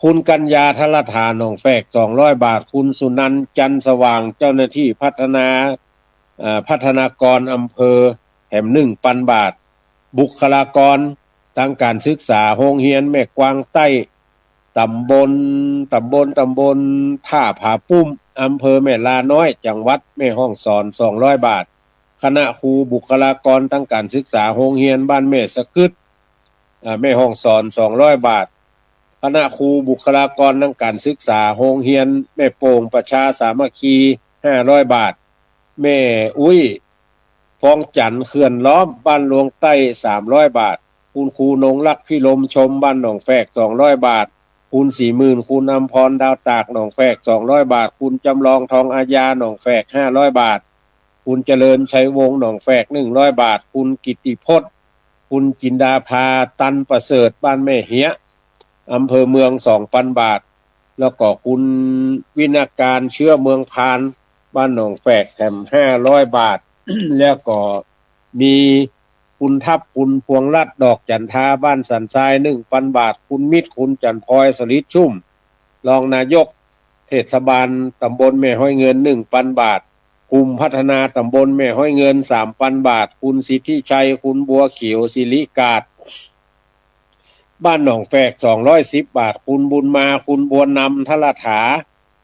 ຄຸນກັນຍາ ທະລະຖາ ໜອງແຝກ ສອງຮ້ອຍບາດ, ຄຸນສຸນັນ ຈັນສະຫວ່າງ ເຈົ້າໜ້າທີ່ພັດທະນາ ເອີ ພັດທະນາກອນອຳເພີ ແຖມ ໜຶ່ງພັນບາດ. ບຸກຄະລາກອນທາງການສຶກສາ ໂຮງຮຽນແມ່ກວາງໃຕ້ ຕຳບົນ ຕຳບົນ ຕຳບົນທ່າຜາປຸ້ມ ອຳເພີແມ່ລານ້ອຍ ຈັງຫວັດແມ່ຮ່ອງສອນ ສອງຮ້ອຍບາດ. ຄະນະຄູບຸກຄະລາກອນທາງການສຶກສາ ໂຮງຮຽນບ້ານແມ່ສະກຶດ ເອີ ແມ່ຮ່ອງສອນ ສອງຮ້ອຍບາດ. ຄະນະຄູບຸກຄະລາກອນທາງການສຶກສາ ໂຮງຮຽນແມ່ໂປ່ງ ປະຊາສາມັກຄີ ຫ້າຮ້ອຍບາດ. ແມ່ອຸ້ຍ ຟອງຈັນ ເຂື່ອນລ້ອມ ບ້ານຫຼວງໃຕ້ ສາມຮ້ອຍບາດ, ຄຸນຄູນົງລັກ ພິລົມຊົມ ບ້ານໜອງແຝກ ສອງຮ້ອຍບາດ, ຄຸນສີໝື່ນ ຄຸນອຳພອນ ດາວຕາກ ໜອງແຝກ ສອງຮ້ອຍບາດ, ຄຸນຈຳລອງ ທອງອາຍາ ໜອງແຝກ ຫ້າຮ້ອຍບາດ, ຄຸນຈະເລີນ ໄຊວົງ ໜອງແຝກ ໜຶ່ງຮ້ອຍບາດ, ຄຸນກິດຕິພົດ ຄຸນຈິນດາພາ ຕັນປະເສີດ ບ້ານແມ່ເຮຍ ອຳເພີເມືອງ ສອງພັນບາດ, ແລ້ວກໍຄຸນວິນາການ ເຊື້ອເມືອງພານ ບ້ານໜອງແຝກ ແຖມ ຫ້າຮ້ອຍບາດ, ແລ້ວກໍມີຄຸນທັບ ຄຸນພວງລັດ ດອກຈັນທາ ບ້ານສັນຊາຍ ໜຶ່ງພັນບາດ, ຄຸນມິດ ຄຸນຈັນພອຍ ສະລິດຊຸ່ມ ຮອງນາຍົກເທດສະບານຕຳບົນແມ່ຮ້ອຍເງິນ ໜຶ່ງພັນບາດ, ກຸ່ມພັດທະນາຕຳບົນແມ່ຮ້ອຍເງິນ ສາມພັນບາດ, ຄຸນສິດທິໄຊ ຄຸນບົວຂຽວ ສິລິກາດ ບ້ານໜອງແຝກ ສອງຮ້ອຍສິບບາດ, ຄຸນບຸນມາ ຄຸນບົວນຳ ທະລະຖາ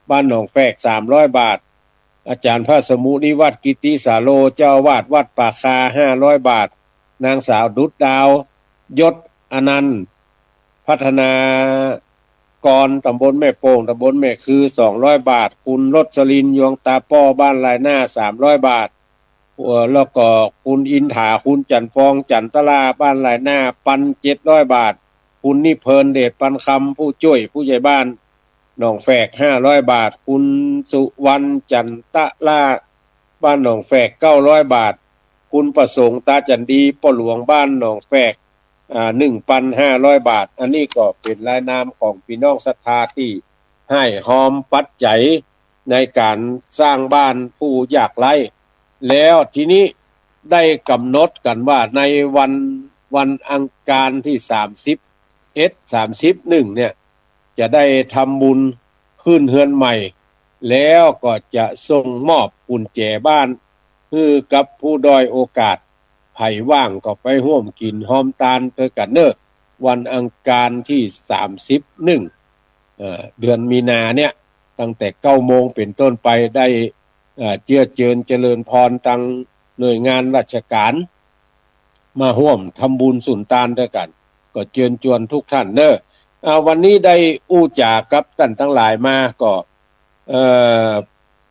ບ້ານໜອງແຝກ ສາມຮ້ອຍບາດ, ອາຈານພະສະມຸນິວັດ ກິດຕິສາໂລ ເຈົ້າອາວາດວັດປ່າຄາ ຫ້າຮ້ອຍບາດ, ນາງສາວດຸດດາວ ຍົດອະນັນ ພັດທະນາກອນຕຳບົນແມ່ໂປ່ງ ຕຳບົນແມ່ຄື ສອງຮ້ອຍບາດ, ຄຸນລົດສະລິນ ຍວງຕາປໍ້ ບ້ານລາຍໜ້າ ສາມຮ້ອຍບາດ, ແລ້ວກໍຄຸນອິນຖາ ຄຸນຈັນຟອງ ຈັນຕະລາ ບ້ານລາຍໜ້າ ພັນເຈັດຮ້ອຍບາດ, ຄຸນນິເພີນ ເດດປັນຄຳ ຜູ້ຊ່ວຍຜູ້ໃຫຍ່ບ້ານ ໜອງແຝກ ຫ້າຮ້ອຍບາດ, ຄຸນສຸວັນ ຈັນຕະລາ ບ້ານໜອງແຝກ ເກົ້າຮ້ອຍບາດ, ຄຸນປະສົງ ຕາຈັນດີ ພໍ່ຫຼວງບ້ານໜອງແຝກ ອາ ໜຶ່ງພັນຫ້າຮ້ອຍບາດ. ອັນນີ້ກໍເປັນລາຍນາມຂອງພີ່ນ້ອງສັດທາທີ່ໃຫ້ຮອມປັດໄຈໃນການສ້າງບ້ານຜູ້ຍາກໄຮ້. ແລ້ວທີນີ້ໄດ້ກຳນົດກັນວ່າໃນວັນ ວັນອັງຄານທີສາມສິບເອັດ ສາມສິບເອັດ ໜຶ່ງ ເນຍ ຈະໄດ້ທຳບຸນຂຶ້ນເຮືອນໃໝ່ ແລ້ວກໍຈະສົ່ງມອບກຸນແຈບ້ານໃຫ້ກັບຜູ້ດ້ອຍໂອກາດ. ໃຜວ່າງກໍໄປຮ່ວມກິນຮ່ວມທານດ້ວຍກັນເດີ້ ວັນອັງຄານທີສາມສິບເອັດ ໜຶ່ງ ເດືອນມີນາເນຍ ຕັ້ງແຕ່ເກົ້າໂມງເປັນຕົ້ນໄປ ໄດ້ເຊື້ອເຈີນຈະເລີນພອນ ທັງໜ່ວຍງານລາຊະການ ມາຮ່ວມທຳບຸນສຸນທານດ້ວຍກັນ ກໍເຊີນຈວນທຸກທ່ານເດີ້. ອາ ວັນນີ້ໄດ້ອູ່ຈາກັບທ່ານທັງຫຼາຍມາກໍ ເອີ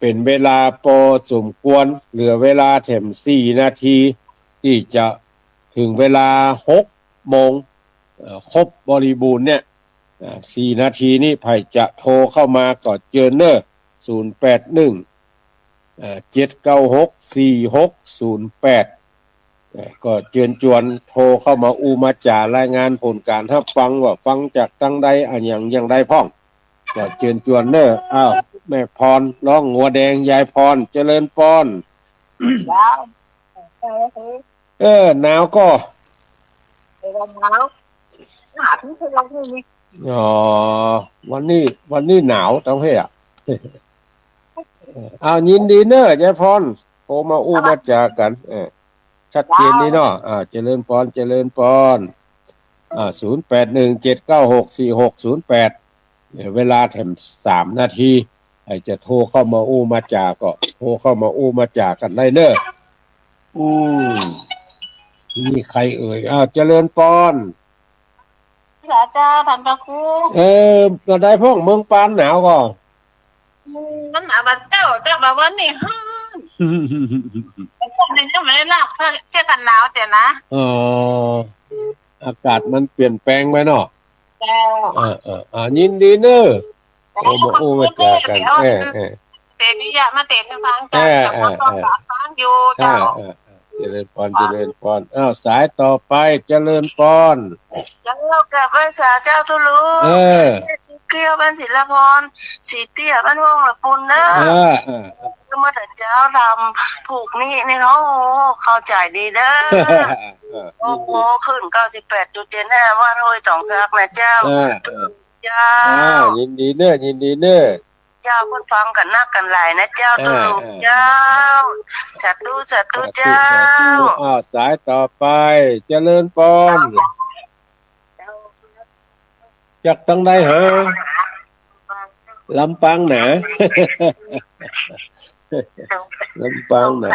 ເປັນເວລາພໍສົມຄວນ ເຫຼືອເວລາແຖມສີ່ນາທີ ທີ່ຈະເຖິງເວລາຫົກໂມງ ເອີ ຄົບບໍລິບູນເນຍ ອາ ສີ່ນາທີນີ້ ໃຜຈະໂທເຂົ້າມາກໍເຊີນເດີ້. ສູນແປດໜຶ່ງ ເອີ ເຈັດເກົ້າຫົກ ສີ່ຫົກສູນແປດ ເອີ ກໍເຊີນຈວນໂທເຂົ້າມາອູ່ມາຈາ ລາຍງານຜົນການຮັບຟັງວ່າຟັງຈາກທາງໃດ ອາຫຍັງຢ່າງໃດພ້ອມ ກໍເຊີນຈວນເດີ. ອ້າວ ແມ່ພອນ ນ້ອງຫົວແດງ ຍາຍພອນ ຈະເລີນປອນ. ເອີ ໜາວກໍ ເອີ ໜາວ ໜາວທີ່ສຸດແລ້ວນີ້. ອໍ ວັນນີ້ ວັນນີ້ໜາວຈັ່ງເພ. ເອີ ອ້າວ ຍິນດີເນີ ຍາຍພອນ ໂທມາອູ່ມາຈາກັນ. ເອີ ຊັດເຈນນີ້ເນາະ. ເຈົ້າ ອ່າ ຈະເລີນປອນ ຈະເລີນປອນ. ອ່າ ສູນແປດໜຶ່ງ ເຈັດເກົ້າຫົກ ສີ່ຫົກສູນແປດ ເອີ ເວລາແຖມສາມນາທີ ໃຜຈະໂທເຂົ້າມາອູ່ມາຈາກໍໂທເຂົ້າມາອູ່ມາຈາກັນໄດ້ເດີ. ອືມ ມີໃຄເອີຍ? ອ້າວ ຈະເລີນປອນ. ສາເຈົ້າ ທ່ານພະຄູ. ເອີ ກໍໄດ້ພວກເມືອງປານໜາວກໍ ອືມ ມັນໜາວບາດເຈົ້າ ແຕ່ວ່າວັນນີ້ຮ້ອນ ແຕ່ວັນນີ້ຍັງບໍ່ໄດ້ລາກເສື້ອກັນໜາວເຈົ້ານະ. ອໍ ອາກາດມັນປ່ຽນແປງໄປເນາະ. ເຈົ້າ ເອີໆ ຍິນດີເນີ ເຈົ້າ ໂອ້ ມາໂອ້ມາຈາກັນ. ເອີໆ ເຕວິຍະມາເຕໃຫ້ຟັງເຈົ້າ. ເອີໆ ເຈົ້າ ເອີໆ ຟັງຢູ່ເຈົ້າ. ເອີໆ ຈະເລີນປອນ ຈະເລີນປອນ. ອ້າວ ສາຍຕໍ່ໄປ ຈະເລີນປອນ. ເຈົ້າ ກັບໄຫວ້ສາເຈົ້າທຸລຸ. ເອີ ສີກ່ຽວ ບ້ານສີລະພອນ ສີເຕ້ຍ ບ້ານຫ້ວງລະປຸນເດີ. ເອີໆ ເມື່ອເຈົ້າທຳຜູກນີ້ນີ້ເນາະ ເຂົ້າໃຈດີເດີ. ໂອ້ໂຫ ຂຶ້ນເກົ້າສິບແປດຈຸດເຈັດຫ້າ ບ້ານຫ້ວຍຕອງສັກນະເຈົ້າ. ເຈົ້າ ຍິນດີເນີ ຍິນດີເນີ. ເຈົ້າ ເພິ່ນຟັງກັນນັກກັນຫຼາຍນະເຈົ້າ. ເອີ ເຈົ້າ ສາທຸ ສາທຸ ສາທຸ ເຈົ້າ ສາທຸ. ອ້າວ ສາຍຕໍ່ໄປ ຈະເລີນປອນ. ຈາກທາງໃດຫາ? ລຳປາງໜາ ລຳປາງໜາ.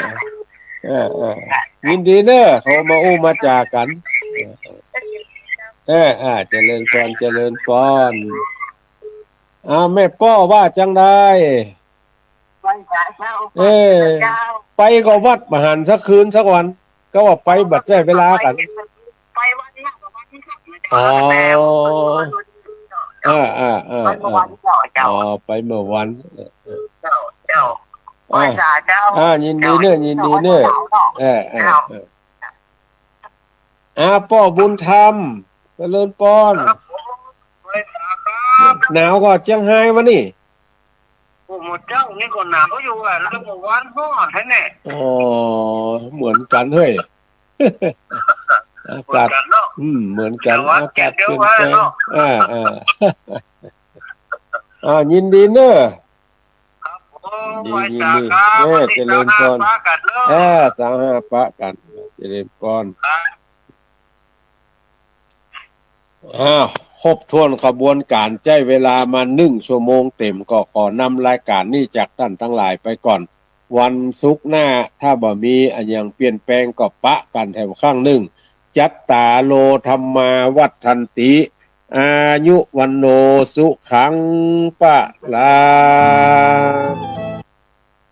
ເອີໆ ຍິນດີເນີ ໂທມາອູ່ມາຈາກັນ. ເອີໆ ຈະເລີນປອນ ຈະເລີນປອນ. ອ້າວ ແມ່ປ້ອ ວ່າຈັ່ງໃດ? ໄປຫາເຈົ້າ ເອີ ໄປກໍວັດ ມາຫັນສັກຄືນສັກວັນ ກໍວ່າໄປບັດໃຊ້ເວລາກັນ. ໄປວັນນະ ວັນທີ່ສອງນະ. ອໍ ເຈົ້າ ເອີໆ ໄປເມື່ອວັນເຈົ້າ. ອໍ ໄປເມື່ອວັນ. ເອີໆ ເຈົ້າ ເຈົ້າ ໄຫວ້ສາເຈົ້າ. ອ່າ ຍິນດີເນີ ຍິນດີເນີ. ເອີໆ ເຈົ້າ ເອີ. ອາ ປ້ອບຸນທຳ ຈະເລີນປອນ. ໜາວກໍຈຽງຮາຍວະນີ້? ໂອ້ ມື້ເຊົ້ານີ້ກໍໜາວຢູ່ ແລ້ວກໍວານຮ້ອນແທ້ແນ່. ອໍ ເໝືອນກັນເຮີ້ຍ ອາກາດ ເໝືອນກັນເນາະ. ອືມ ເໝືອນກັນ ອາກາດປ່ຽນແປງ. ເອີໆ ອ່າ ຍິນດີເນີ. ດີໆ ເອີ ຈະເລີນພອນ. ເອີ ຊາວຫ້າປະກັນ ຈະເລີນພອນ. ອ້າວ ຄົບຖ້ວນຂະບວນການ ໃຊ້ເວລາມາໜຶ່ງຊົ່ວໂມງເຕັມ ກໍຂໍນຳລາຍການນີ້ຈາກທ່ານທັງຫຼາຍໄປກ່ອນ. ວັນສຸກໜ້າ ຖ້າບໍ່ມີອັນຫຍັງປ່ຽນແປງ ກໍປະກັນແຖມຄັ້ງໜຶ່ງ. ຈັດຕາໂລ ທຳມາ ວັດທັນຕິ ອາຍຸ ວັນໂນ ສຸຂັງ ພະລັງ.